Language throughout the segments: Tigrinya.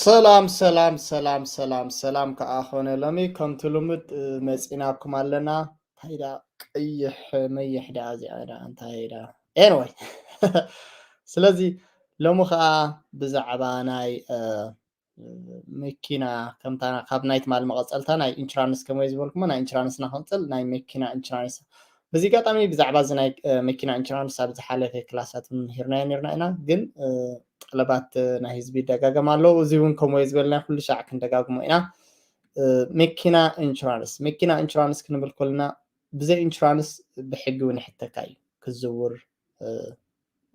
ሰላም ሰላም ሰላም ሰላም ሰላም ከኣ ኾነ ሎሚ ከምቲ ልሙድ መፂናኩም ኣለና። ታይዳ ቀይሕ መይሕ ደኣ እዚኣ ደኣ እንታይ ደኣ? Anyway ስለዚ ሎሚ ከዓ ብዛዕባ ናይ መኪና ከምታ ካብ ናይ ትማል መቐፀልታ ናይ ኢንሹራንስ ከመይ ዝበልኩሞ ናይ ኢንሹራንስና ክንፅል ናይ መኪና ኢንሹራንስ በዚ ኣጋጣሚ ብዛዕባ እዚ ናይ መኪና ኢንሹራንስ ኣብ ዝሓለፈ ክላሳት ምሂርናዮ ነርና ኢና ግን ጠለባት ናይ ህዝቢ ይደጋገም ኣለዉ እዚ እውን ከምኡ ዝበልና ኩሉ ሻዕ ክንደጋግሞ ኢና መኪና ኢንሹራንስ መኪና ኢንሹራንስ ክንብል ከለና ብዘይ ኢንሹራንስ ብሕጊ እውን ይሕተካ እዩ ክዝውር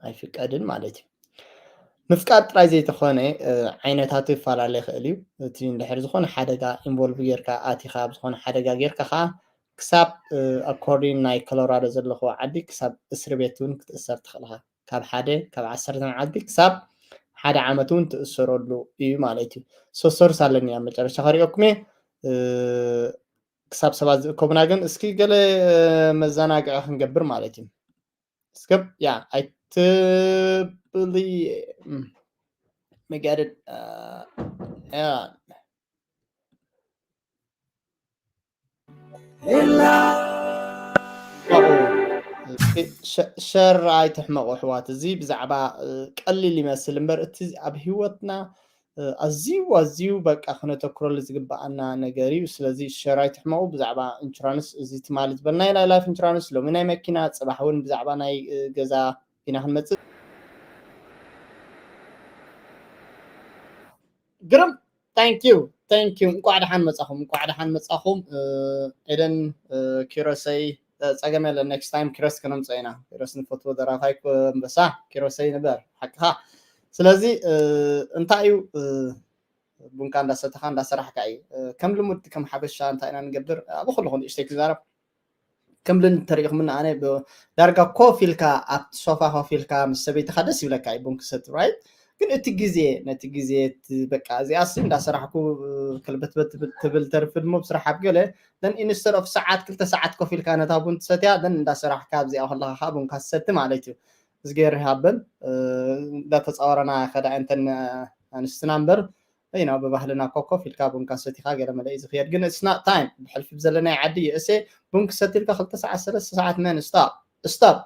ኣይፍቀድን ማለት እዩ ምፍቃድ ጥራይ ዘይተኾነ ዓይነታቱ ይፈላለ ይኽእል እዩ እቲ እንድሕር ዝኾነ ሓደጋ ኢንቮልቭ ጌርካ ኣቲኻ ኣብ ዝኾነ ሓደጋ ጌርካ ከዓ ክሳብ ኣኮርዲን ናይ ኮሎራዶ ዘለኹ ዓዲ ክሳብ እስሪ ቤት እውን ክትእሰር ትኽእልኻ ካብ ሓደ ካብ ዓሰርተ መዓልቲ ክሳብ ሓደ ዓመት እውን ትእሰረሉ እዩ ማለት እዩ ሶሶርስ ኣለኒ ኣብ መጨረሻ ከሪኦኩም እየ ክሳብ ሰባት ዝእከቡና ግን እስኪ ገለ መዘናግዒ ክንገብር ማለት እዩ እስከ ያ ኣይትብሊ መጋደድ ሸር ኣይትሕመቑ ኣሕዋት እዚ ብዛዕባ ቀሊል ይመስል እምበር እቲ ኣብ ህይወትና ኣዝዩ ኣዝዩ በቃ ክነተክረሉ ዝግበኣና ነገር እዩ ስለዚ ሸር ኣይትሕመቑ ብዛዕባ ኢንሹራንስ እዚ ትማሊ ዝበልናዮ ናይ ላይፍ ኢንሹራንስ ሎሚ ናይ መኪና ፅባሕ እውን ብዛዕባ ናይ ገዛ ኢና ክንመፅእ ግርም thank you thank you እንቋዕ ደሓን መጻኹም እንቋዕ ደሓን መጻኹም ኤደን ኪሮሰይ ጸገም የለን next time ኪሮስ ከነምጽኦ ኢና ኪሮስ ንፈትዎ ደራፋይ ኣንበሳ ኪሮሰይ ንበር ሓቅኻ ስለዚ እንታይ እዩ ቡንካ እንዳሰተኻ እንዳሰራሕካ እዩ ከም ልሙድ ከም ሓበሻ እንታይ ኢና ንገብር ኣብ ኩሉ ንእሽተይ ክዛረብ ከም ልምድ ተሪእኹምኒ ኣነ ዳርጋ ኮፍ ኢልካ ኣብቲ ሶፋ ኮፍ ኢልካ ምስ ሰበይትኻ ደስ ይብለካ እዩ ቡን ክሰቲ right ግን እቲ ግዜ ነቲ ግዜ በቃ እዚኣስ እንዳሰራሕኩ ክልበትበት ትብል ተርፊ ድሞ ብስራሕ ኣብ ገለ then instead of ሰዓት ክልተ ሰዓት ኮፍ ኢልካ ነታ ቡን ትሰትያ then እንዳሰራሕካ ኣብዚኣ ከለካ ከዓ ቡንካ ትሰቲ ማለት እዩ እዝጌር ሃበን እንዳተፃወረና ከዳ እንተን ኣንስትና እምበር ይ ብባህልና ኮኮፍ ኢልካ ቡንካ ሰቲካ ገለ መለ እዩ ዝኽየድ ግን it's not time ብሕልፊ ብዘለናይ ዓዲ ይእሴ ቡን ክሰትልካ ክልተ ሰዓት ሰለስተ ሰዓት መን stop stop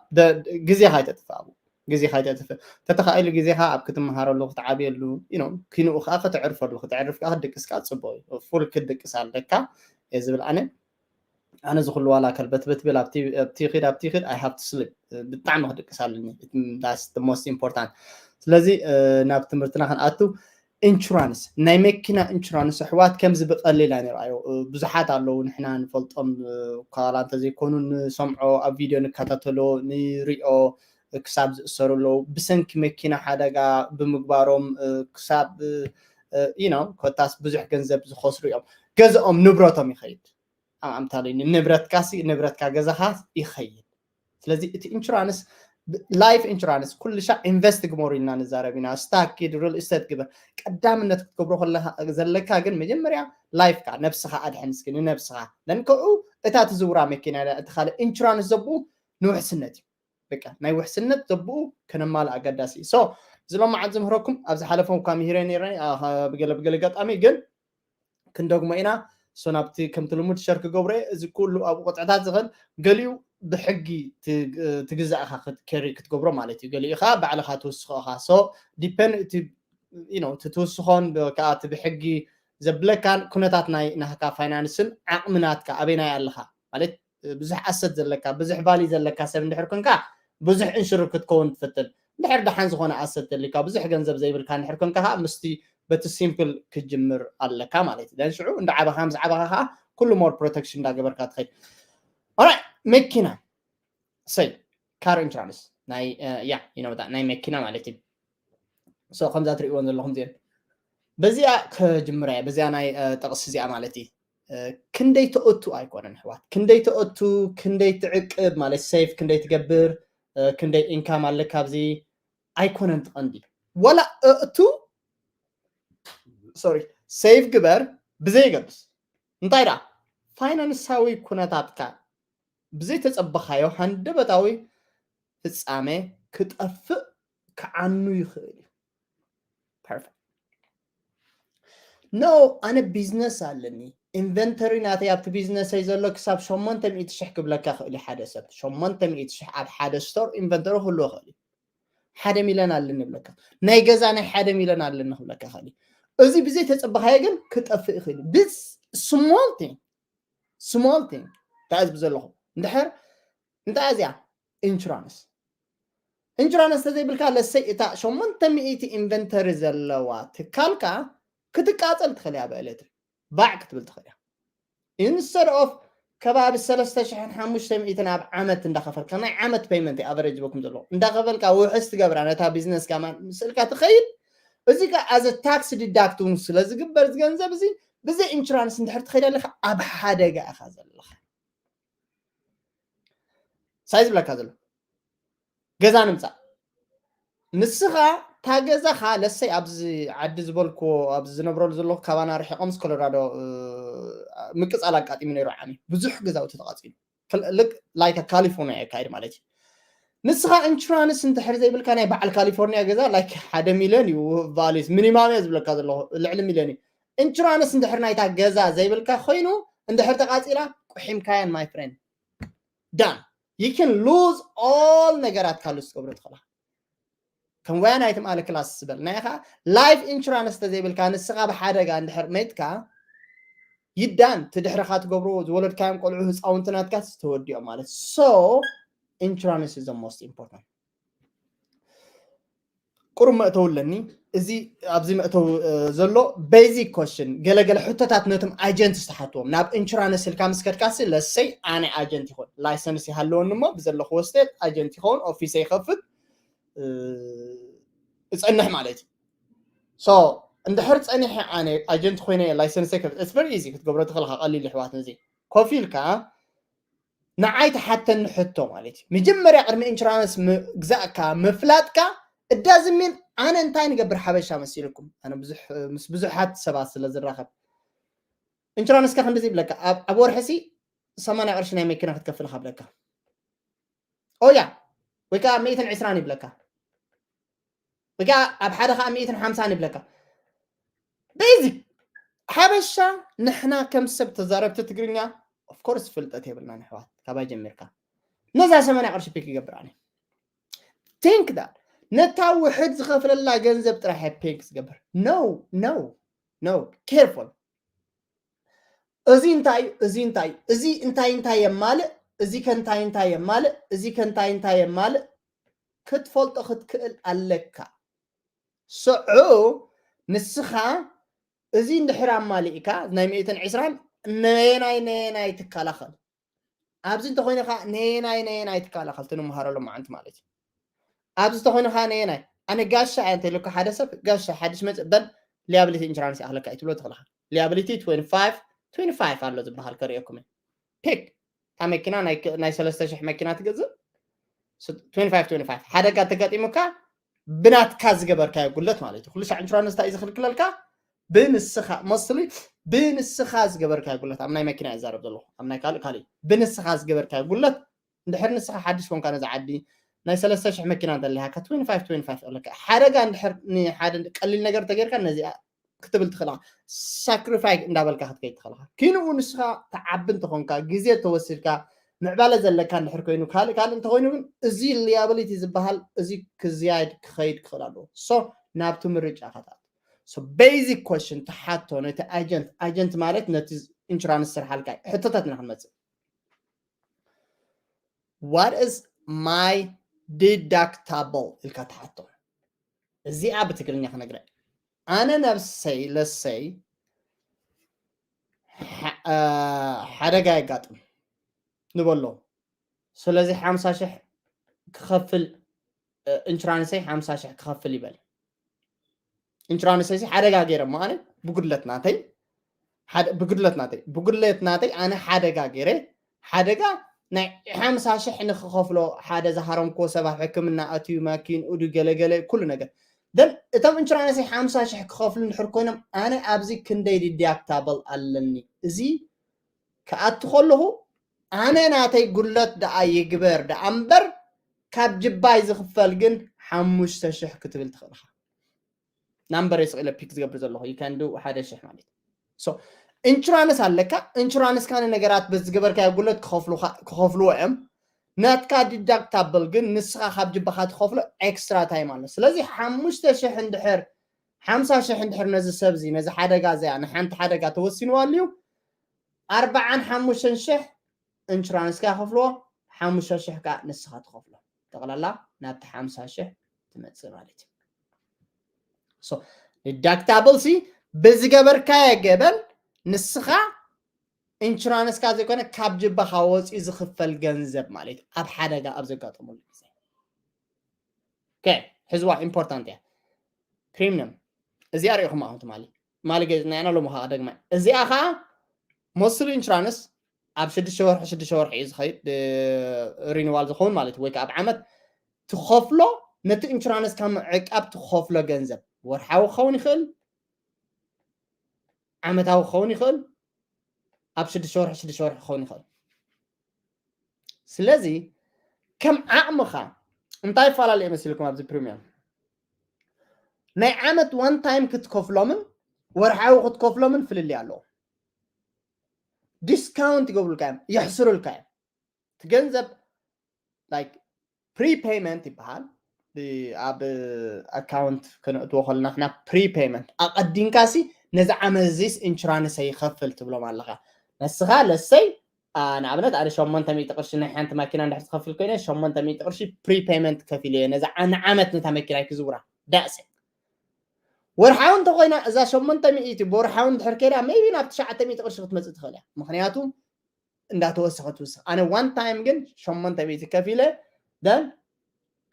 ግዜኻ ኣይተጥፍእ ኣብኡ ግዜኻ ኣይተጥፍእ ተተኻኢሉ ግዜኻ ኣብ ክትመሃረሉ ክትዓብየሉ you know ኪንኡ ከዓ ከተዕርፈሉ ክትዕርፍ ከዓ ክትድቅስ ከዓ ፅቡቅ እዩ full ክትድቅስ ኣለካ እየ ዝብል ኣነ ኣነ እዚ ኩሉ ዋላ ከልበትበት ብል ኣብቲ ኺድ ኣብቲ ኺድ I have to sleep ብጣዕሚ ክድቅስ ኣለኒ that's the most important ስለዚ ናብ ትምህርትና ክንኣቱ ኢንሹራንስ ናይ መኪና ኢንሹራንስ ኣሕዋት ከምዚ ብቀሊል ኣይንርኣዮ ብዙሓት ኣለዉ ንሕና ንፈልጦም ኳላ እንተዘይኮኑ ንሰምዖ ኣብ ቪድዮ ንከታተሎ ንሪኦ ክሳብ ዝእሰሩ ኣለዉ ብሰንኪ መኪና ሓደጋ ብምግባሮም ክሳብ you know ኮታስ ብዙሕ ገንዘብ ዝኸስሩ እዮም ገዝኦም ንብረቶም ይኸይድ ኣምታለኒ ንብረትካ ንብረትካ ገዛኻ ይኸይድ ስለዚ እቲ ኢንሹራንስ ላይፍ ኢንሹራንስ ኩሉ ሻዕ ኢንቨስት ግበሩ ኢልና ንዛረብ ኢና ስታክ ኪድ ሪል ስቴት ግበር ቀዳምነት ክትገብሮ ዘለካ ግን መጀመርያ ላይፍካ ነብስኻ ኣድሕን እስኪ ንነብስኻ ለንከኡ እታ ትዝውራ መኪና እቲ ካልእ ኢንሹራንስ ዘብኡ ንውሕስነት እዩ በቃ ናይ ውሕስነት ዘብኡ ከነማልእ ኣገዳሲ እዩ so እዚ ሎማዓት ዝምህረኩም ኣብ ዝሓለፈ እኳ ምሂረ ነረ ብገለ ብገለ ኣጋጣሚ ግን ክንደግሞ ኢና so ናብቲ ከምቲ ልሙድ ሸር ክገብሮ እዚ ኩሉ ኣብኡ ቅጥዕታት ዝኽእል ገሊኡ ብሕጊ ትግዛእኻ ከሪ ክትገብሮ ማለት እዩ ገሊኡ ከዓ ባዕልኻ ትውስኾ ኢኻ so ዲፐን እቲ ትውስኾን ከዓ እቲ ብሕጊ ዘብለካን ኩነታት ናይ ናህካ ፋይናንስን ዓቕሚ ናትካ ኣበይናይ ኣለኻ ማለት ብዙሕ ኣሰት ዘለካ ብዙሕ ቫሊ ዘለካ ሰብ እንድሕር ኮንካ ብዙሕ ኢንሹር ክትከውን ትፍትን እንድሕር ደሓን ዝኾነ ኣሰት ተልካ ብዙሕ ገንዘብ ዘይብልካ እንድሕር ኮንካ ከዓ ምስቲ በቲ ሲምፕል ክጅምር ኣለካ ማለት እዩ ሽዑ እንዳ ዓበኻ ምስ ዓበኻ ከዓ ኩሉ more protection እንዳገበርካ ትኸይድ ኦራይ መኪና ሰይ ካር ኢንሹራንስ ናይ ያ ይነውታ ናይ መኪና ማለት እዩ so ከምዛ ትርእይዎን ዘለኹም ዚአን በዚኣ ከጅምራ እየ በዚኣ ናይ ጠቕሲ እዚኣ ማለት እዩ ክንደይ ተእቱ ኣይኮነን ኣሕዋት ክንደይ ተእቱ ክንደይ ትዕቅብ ማለት ሴፍ ክንደይ ትገብር ክንደይ ኢንካም ኣለካ ኣብዚ ኣይኮነን ትቐንዲ ዋላ እእቱ sorry save ግበር ብዘየገድስ እንታይ ደኣ ፋይናንሳዊ ኩነታትካ ብዘይተጸበኻዮ ሃንደበታዊ ፍጻሜ ክጠፍእ ክዓኑ ይኽእል እዩ። Perfect. ኖ፣ ኣነ ቢዝነስ ኣለኒ፣ ኢንቨንተሪ ናተይ ኣብቲ ቢዝነሰይ ዘሎ ክሳብ ሸሞንተ ሚእቲ ሽሕ ክብለካ ክእል እዩ ሓደ ሰብ። ሸሞንተ ሚእቲ ሽሕ ኣብ ሓደ ስቶር ኢንቨንተሪ ክህልዎ ክእል እዩ። ሓደ ሚልዮን ኣለኒ ይብለካ፣ ናይ ገዛ ናይ ሓደ ሚልዮን ኣለኒ ክብለካ ክእል እዩ። እዚ ብዘይ ተጸበኻዮ ግን ክጠፍእ ይኽእል እዩ። This small thing, small thing። እንታይ ዝብ ዘለኹ እንድሕር እንታይ እዚኣ ኢንሹራንስ ኢንሹራንስ ተዘይብልካ ለሰይ እታ ሸሞንተ ሚእቲ ኢንቨንተሪ ዘለዋ ትካልካ ክትቃጸል ትኽእል እያ ብዕለት ባዕ ክትብል ትኽእል እያ። Instead of ከባቢ ሰለስተ ሽሕን ሓሙሽተ ሚእትን ኣብ ዓመት እንዳኸፈልካ ናይ ዓመት ፔይመንት ኣቨሬጅ በኩም ዘለዎ እንዳኸፈልካ ውሕስ ትገብራ ነታ ቢዝነስ ካማ ስእልካ ትኸይድ። እዚ ከ ኣዘ ታክስ ዲዳክት እውን ስለ ዝግበር ዝገንዘብ እዚ ብዘይ ኢንሹራንስ እንድሕር ትኸይድ ኣለካ ኣብ ሓደጋ ኢኻ ዘለኻ። ሳይ ዝብለካ ዘሎ ገዛ ንምፃእ ንስኻ እታ ገዛኻ ለሰይ ኣብዚ ዓዲ ዝበልኩዎ ኣብዚ ዝነብረሉ ዘለኹ ካባና ርሒቆምስ ኮሎራዶ ምቅፃል ኣጋጢሙ ነይሩ ዓሚ ብዙሕ ገዛውቲ ተቃፂሉ like ካሊፎርኒያ የካይድ ማለት እዩ። ንስኻ ኢንሹራንስ እንድሕር ዘይብልካ ናይ በዓል ካሊፎርኒያ ገዛ like ሓደ ሚልዮን እዩ ቫሊስ ሚኒማም እየ ዝብለካ ዘለኹ ልዕሊ ሚልዮን እዩ። ኢንሹራንስ እንድሕር ናይታ ገዛ ዘይብልካ ኮይኑ እንድሕር ተቃፂላ ቁሒምካያን my friend done you can lose all ነገራት ካልእ ዝገብሮ ትኽእላ። ከም ወያ ናይ ትምኣለ ክላስ ዝበል ናይ ኢኻ ላይፍ ኢንሹራንስ ተዘይብልካ ንስኻ ብሓደጋ እንድሕር መይትካ ይዳን ትድሕርኻ ትገብሮ ዝወለድካዮም ቆልዑ ህፃውንቲ ናትካ ዝተወዲኦም ማለት so insurance is the most important። ቁሩብ መእተው ኣለኒ። እዚ ኣብዚ መእተው ዘሎ basic question ገለገለ ሕቶታት ነቶም ኣጀንት ዝተሓትዎም ናብ ኢንሹራንስ ኢልካ ምስ ከድካሲ ለሰይ ኣነ ኣጀንት ይኾን ላይሰንስ ይሃለወኒ እሞ ብዘለኽዎ ስቴት ኣጀንት ይኸውን ኦፊሰ ይኸፍት እፀንሕ ማለት እዩ። So እንድሕር ፀኒሐ ኣነ ኣጀንት ኮይነ ላይሰንስ very easy ክትገብሮ ትኽእልካ ቀሊል ይሕዋት ነዚ ኮፍ ኢልካ ንዓይ ተሓተኒ ሕቶ ማለት እዩ። መጀመርያ ቅድሚ ኢንሹራንስ ምግዛእካ ምፍላጥካ እዳዝሚን ኣነ እንታይ ንገብር ሓበሻ መሲልኩም ኣነ ምስ ብዙሓት ሰባት ስለ ዝራኸብ ኢንሹራንስካ ክንዲ ይብለካ ኣብ ወርሒ ሲ ሰማንያ ቅርሺ ናይ መኪና ክትከፍል ካብለካ ኦያ ወይ ከዓ ሚእትን ዕስራን ይብለካ ወይ ከዓ ኣብ ሓደ ከዓ ሚእትን ሓምሳን ይብለካ ቤዚክ ሓበሻ ንሕና ከም ሰብ ተዛረብቲ ትግርኛ ኦፍኮርስ ፍልጠት የብልና ንሕዋት ካባይ ጀሚርካ ነዛ ሰማንያ ቅርሺ ፒክ ይገብር ኣነ ቲንክ ዳት ነታ ውሕድ ዝኸፍለላ ገንዘብ ጥራሕ ፒክ ዝገብር no no no careful እዚ እንታይ እዚ እንታይ እዚ እንታይ እንታይ የማልእ እዚ ከንታይ እንታይ የማልእ እዚ ከንታይ እንታይ የማልእ ክትፈልጦ ክትክእል ኣለካ። ስዑ ንስኻ እዚ እንድሕር ኣማሊእካ ናይ ሚእትን ዕስራን ነየናይ ነየናይ ትከላኸል ኣብዚ እንተኮይኑ ከዓ ነየናይ ነየናይ ትከላኸል ትንምሃረሎም መዓንቲ ማለት እዩ። ኣብዚ እንተኮይኑ ከዓ ነየናይ ኣነ ጋሻ እየ እንተኢሉካ ሓደ ሰብ ጋሻ ሓድሽ መፅእ በል ሊያብሊቲ ኢንሹራንስ ይኣክለካ እዩ ትብሎ ትኽእልካ። ሊያብሊቲ ትዌንቲ ፋይቭ ትዌንቲ ፋይቭ ኣሎ ዝበሃል ከርእየኩም እዩ። ፒክ እታ መኪና ናይ ሰለስተ ሽሕ መኪና ትገዝእ ሓደጋ ተጋጢሙካ ብናትካ ዝገበርካዮ ጉለት ማለት እዩ። ኩሉ ሻዕ ኢንሹራንስ እንታይ እዩ ዝኽልክለልካ? ብንስኻ መስሊ ብንስኻ ዝገበርካዮ ጉለት ኣብ ናይ መኪና እዛረብ ዘለኹ ኣብ ናይ ካልእ ካልእ ብንስኻ ዝገበርካዮ ጉለት እንድሕር ንስኻ ሓድሽ ኮንካ ነዚ ዓዲ ናይ ሰለስተ ሽሕ መኪና እንተሊሃካ ትዌንቲ ፋይቭ ትዌንቲ ፋይቭ ኣለካ ሓደጋ እንድሕር ንሓደ ቀሊል ነገር ተገይርካ ነዚኣ ክትብል ትኽእላ ሳክሪፋይ እንዳበልካ ክትከይድ ትኽእልካ ኪንኡ ንስኻ ተዓቢ እንተኾንካ ግዜ ተወሲድካ ምዕባለ ዘለካ እንድሕር ኮይኑ ካልእ ካልእ እንተኮይኑ ግን እዚ ሊያብሊቲ ዝበሃል እዚ ክዝያድ ክኸይድ ክኽእል ኣለዎ so ናብቲ ምርጫ ከተኣት so basic question ተሓቶ ነቲ ኣጀንት ኣጀንት ማለት ነቲ ኢንሹራንስ ስርሓልካ ሕቶታት ኢና ክንመፅእ what is my deductible ኢልካ ተሓቶ እዚኣ ብትግርኛ ክነግረ ኣነ ነብሰይ ለሰይ ሓደጋ የጋጥም ንበሎ ስለዚ ሓምሳ ሽሕ ክኸፍል ኢንሹራንሰይ ሓምሳ ሽሕ ክኸፍል ይበል ኢንሹራንሰይ ሓደጋ ገይረ እሞ ኣነ ብጉድለት ናተይ ብጉድለት ናተይ ብጉድለት ናተይ ኣነ ሓደጋ ገይረ ሓደጋ ናይ ሓምሳ ሽሕ ንክኸፍሎ ሓደ ዝሃረምክዎ ሰብ ኣብ ሕክምና ኣትዩ ማኪን እዱ ገለገለ ኩሉ ነገር then እቶም ኢንሹራንሰይ ሓምሳ ሽሕ ክኸፍሉ እንድሕር ኮይኖም ኣነ ኣብዚ ክንደይ ዲዳክታብል ኣለኒ እዚ ክኣቱ ከለኹ ኣነ ናተይ ጉድለት ደኣ ይግበር ደኣ እምበር ካብ ጅባይ ዝኽፈል ግን ሓሙሽተ ሽሕ ክትብል ትኽእል ኢኻ። ናምበር የስቕ ኢለ ፒክ ዝገብር ዘለኹ you can do ሓደ ሽሕ ማለት እዩ። So ኢንሹራንስ ኣለካ። ኢንሹራንስካ ንነገራት በዚ ዝገበርካዮ ጉለት ክኸፍልዎ እዮም። ናትካ ዲዳክታብል ግን ንስኻ ካብ ጅባኻ ትኸፍሎ ኤክስትራ ታይም ኣሎ። ስለዚ ሓሙሽተ ሽሕ እንድሕር ሓምሳ ሽሕ እንድሕር ነዚ ሰብ እዚ ነዚ ሓደጋ እዚኣ ንሓንቲ ሓደጋ ተወሲንዋ ኣልዩ ኣርባዓን ሓሙሽተን ሽሕ ኢንሹራንስካ ይኸፍልዎ፣ ሓሙሽተ ሽሕ ከዓ ንስኻ ትኸፍሎ። ጠቕላላ ናብቲ ሓምሳ ሽሕ ትመፅእ ማለት እዩ። ዲዳክታብል ሲ ብዝገበርካዮ ገበን ንስኻ ኢንሹራንስካ ዘይኮነ ካብ ጅባኻ ወፂኡ ዝኽፈል ገንዘብ ማለት እዩ። ኣብ ሓደጋ ኣብ ዘጋጠመሉ ግዜ ሕዝዋ ኢምፖርታንት እያ። ፕሪሚየም እዚኣ ሪኢኹም ኣኹም ትማሊ ማሊ ገፅና ኢና ሎሚ ከዓ ደግማ እዚኣ ከዓ ሞስትሊ ኢንሹራንስ ኣብ ሽዱሽተ ወርሒ ሽዱሽተ ወርሒ እዩ ዝኸይድ ሪኒዋል ዝኸውን ማለት እዩ። ወይ ከዓ ኣብ ዓመት ትኸፍሎ ነቲ ኢንሹራንስ ካብ ምዕቃብ ትኸፍሎ ገንዘብ ወርሓዊ ክኸውን ይኽእል፣ ዓመታዊ ክኸውን ይኽእል፣ ኣብ ሽዱሽተ ወርሒ ሽዱሽተ ወርሒ ክኸውን ይኽእል። ስለዚ ከም ዓቕምኻ እንታይ ይፈላለ መሲልኩም ኣብዚ ፕሪሚየም ናይ ዓመት ዋን ታይም ክትከፍሎምን ወርሓዊ ክትከፍሎምን ፍልልይ ኣለዎ። ዲስካውንት ይገብሩልካ እዮም፣ የሕስሩልካ እዮም። እቲ ገንዘብ ላይክ ፕሪፔይመንት ይበሃል። ኣብ ኣካውንት ከነእትዎ ከለና ንሕና ፕሪፔይመንት ኣቐዲምካ ሲ ነዚ ዓመት እዚስ ኢንሹራንስ ይኸፍል ትብሎም ኣለኻ። ንስኻ ለሰይ ንኣብነት ኣነ ሸሞንተ ሚእቲ ቅርሺ ናይ ሓንቲ ማኪና እንድሕር ዝኸፍል ኮይነ ሸሞንተ ሚእቲ ቅርሺ ፕሪፔይመንት ከፊለ እየ ነዛ ንዓመት ነታ መኪናይ ክዝውራ that's it። ወርሓዊ እንተኮይና እዛ ሸሞንተ ሚእቲ ብወርሓዊ እንድሕር ከይዳ maybe ናብ ትሽዓተ ሚእቲ ቅርሺ ክትመፅእ ትኽእል እያ። ምክንያቱ እንዳተወሰኸ ትውስኽ። ኣነ ዋን ታይም ግን ሸሞንተ ሚእቲ ከፊለ then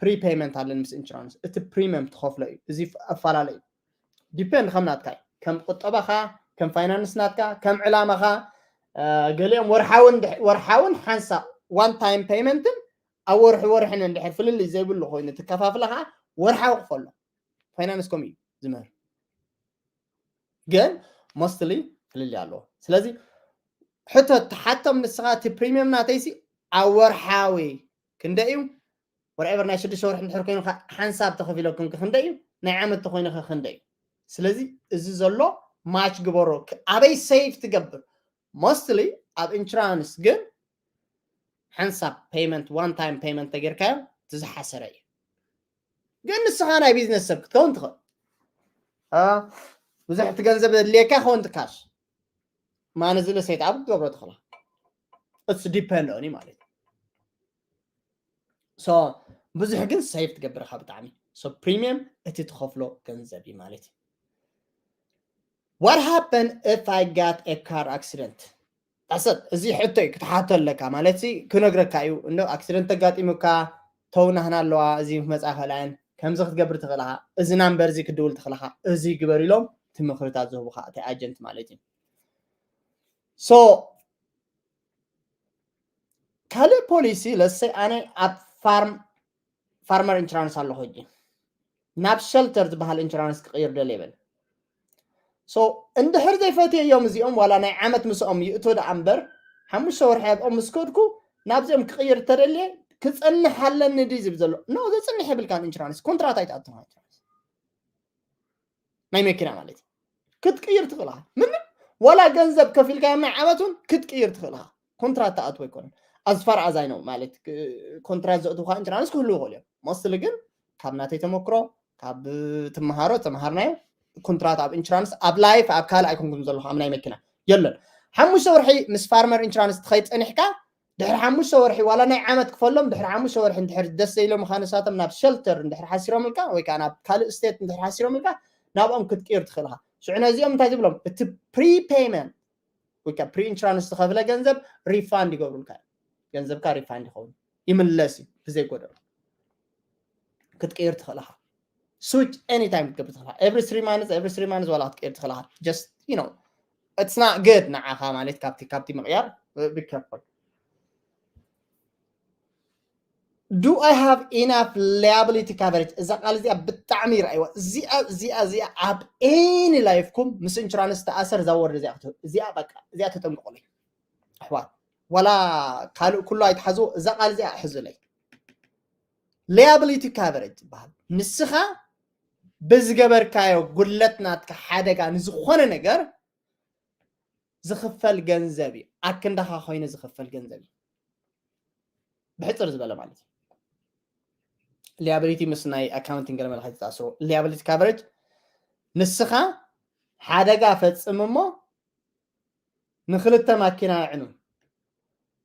ፕሪፔይመንት ኣለኒ ምስ ኢንሹራንስ እቲ ፕሪሚየም ትኸፍሎ እዩ። እዚ ኣፈላለዩ ዲፔንድ ከም ናትካ እዩ። ከም ቁጠባኻ ከም ፋይናንስ ናትካ ከም ዕላማኻ ገሊኦም ወርሓውን ሓንሳብ ዋን ታይም ፔይመንትን ኣብ ወርሒ ወርሕን እንድሕር ፍልልይ ዘይብሉ ኮይኑ ትከፋፍለ ከዓ ወርሓዊ ክፈሎ ፋይናንስ ከምኡ እዩ ዝምህር። ግን ሞስትሊ ፍልልይ ኣለዎ። ስለዚ ሕቶ ትሓቶም ንስኻ እቲ ፕሪሚየም ናተይሲ ኣብ ወርሓዊ ክንደ እዩ? ወርኤቨር ናይ ሽዱሽተ ወርሒ እንድሕር ኮይኑ ሓንሳብ ተኸፊለኩም ክንደ እዩ? ናይ ዓመት ተኮይኑ ክንደ እዩ? ስለዚ እዚ ዘሎ ማች ግበሮ። ኣበይ ሴፍ ትገብር? ሞስትሊ ኣብ ኢንሹራንስ ግን ሓንሳብ ፔይመንት ዋን ታይም ፔይመንት ተጌርካዮ እቲ ዝሓሰረ እዩ። ግን ንስኻ ናይ ቢዝነስ ሰብ ክትከውን ትኽእል። ብዙሕ እቲ ገንዘብ የድልየካ ክኸውን ትካሽ ማነ ዝለ ሴት ኣብ ክትገብሮ ትኽእላ እስ ዲፐንድ ኦኒ ማለት እዩ። ብዙሕ ግን ሴፍ ትገብርካ ብጣዕሚ ፕሪሚየም እቲ ትኸፍሎ ገንዘብ እዩ ማለት እዩ። What happened if I got a car accident? ዳሰት እዚ ሕቶ እዩ ክትሓቶ ኣለካ ማለት ሲ ክነግረካ እዩ። እንዶ ኣክሲደንት ተጋጢሙካ ተውናህና ኣለዋ እዚ መፃ ከላየን ከምዚ ክትገብር ትኽእልኻ፣ እዚ ናምበር እዚ ክድውል ትኽእልኻ፣ እዚ ግበር ኢሎም ትምክርታት ዝህቡካ እቲ ኣጀንት ማለት እዩ። ሶ ካልእ ፖሊሲ ለሰይ ኣነ ኣብ ፋርም ፋርመር ኢንሹራንስ ኣለኹ ሕጂ ናብ ሸልተር ዝበሃል ኢንሹራንስ ክቕይር ደልየ ይብል። እንድሕር ዘይፈትየዮም እዚኦም ዋላ ናይ ዓመት ምስኦም ይእቶ ደኣ እምበር ሓሙሽተ ወርሒ ኣብኦም ምስ ከድኩ ናብዚኦም ክቕይር ተደልየ ክፀንሕ ኣለኒ ድዩ ዝብል ዘሎ? ኖ፣ ዘፅንሕ የብልካን። ኢንሹራንስ ኮንትራት ኣይትኣትኻ ኢንሹራንስ ናይ መኪና ማለት እዩ። ክትቅይር ትኽእል ኢኻ። ምንም ዋላ ገንዘብ ከፊልካ ናይ ዓመት እውን ክትቅይር ትኽእል ኢኻ። ኮንትራት ትኣትዎ ኣይኮነን። ኣዝፋር ኣዛይ ነው ማለት ኮንትራት ዘእትውካ ኢንሹራንስ ክህልው ይኽእሉ እዮም። ሞስትሊ ግን ካብ ናተይ ተመክሮ ካብ ትመሃሮ ተመሃርናዮ ኮንትራት ኣብ ኢንሹራንስ ኣብ ላይፍ ኣብ ካልእ ኣይኮንኩም ዘለኹ ኣብ ናይ መኪና የለን። ሓሙሽተ ወርሒ ምስ ፋርመር ኢንሹራንስ ትኸይድ ጸኒሕካ ድሕሪ ሓሙሽተ ወርሒ ዋላ ናይ ዓመት ክፈሎም ድሕሪ ሓሙሽተ ወርሒ እንድሕር ደስ ዘይሎም ምዃን ንሳቶም ናብ ሸልተር እንድሕር ሓሲሮምልካ ወይ ከዓ ናብ ካልእ ስቴት እንድሕር ሓሲሮምልካ ናብኦም ክትቅይር ትኽእል ኢኻ። ሽዑ ነዚኦም እንታይ ዝብሎም እቲ ፕሪፔይመንት ወይ ከዓ ፕሪ ኢንሹራንስ ዝኸፍለ ገንዘብ ሪፋንድ ይገብሩልካ እዮም። ገንዘብካ ሪፋንድ ይኸውን ይምለስ እዩ ብዘይ ጎደሎ። ክትቅይር ትኽእል ኢኻ። ስዊች ኤኒታይም ክትገብር ትኽእል ኢኻ። ኤቭሪ ስሪ ማንስ ኤቭሪ ስሪ ማንስ ዋላ ክትቅይር ትኽእል ኢኻ። Just you know it's not good ንዓኻ ማለት ካብቲ ካብቲ ምቕያር be careful። Do I have enough liability coverage? እዛ ቃል እዚኣ ብጣዕሚ ይርኣይዋ። እዚኣ እዚኣ እዚኣ ኣብ ኤኒ ላይፍኩም ምስ ኢንሹራንስ ተኣሰር እዛ ወርድ እዚኣ ክትህብ እዚኣ በቃ እዚኣ ተጠንቅቑለይ ኣሕዋት። ዋላ ካልእ ኩሉ ኣይትሓዝዎ። እዛ ቃል እዚኣ ሕዙለይ። Liability coverage ዝበሃል ንስኻ ብዝገበርካዮ ጉድለት ናትካ ሓደጋ ንዝኾነ ነገር ዝኽፈል ገንዘብ እዩ። ኣክንዳኻ ኮይኑ ዝኽፈል ገንዘብ እዩ። ብሕፅር ዝበለ ማለት እዩ። Liability ምስ ናይ accounting ገለ መለ ከይተኣስሮ፣ liability coverage ንስኻ ሓደጋ ፈፅም እሞ ንክልተ ማኪና ኣዕኑ።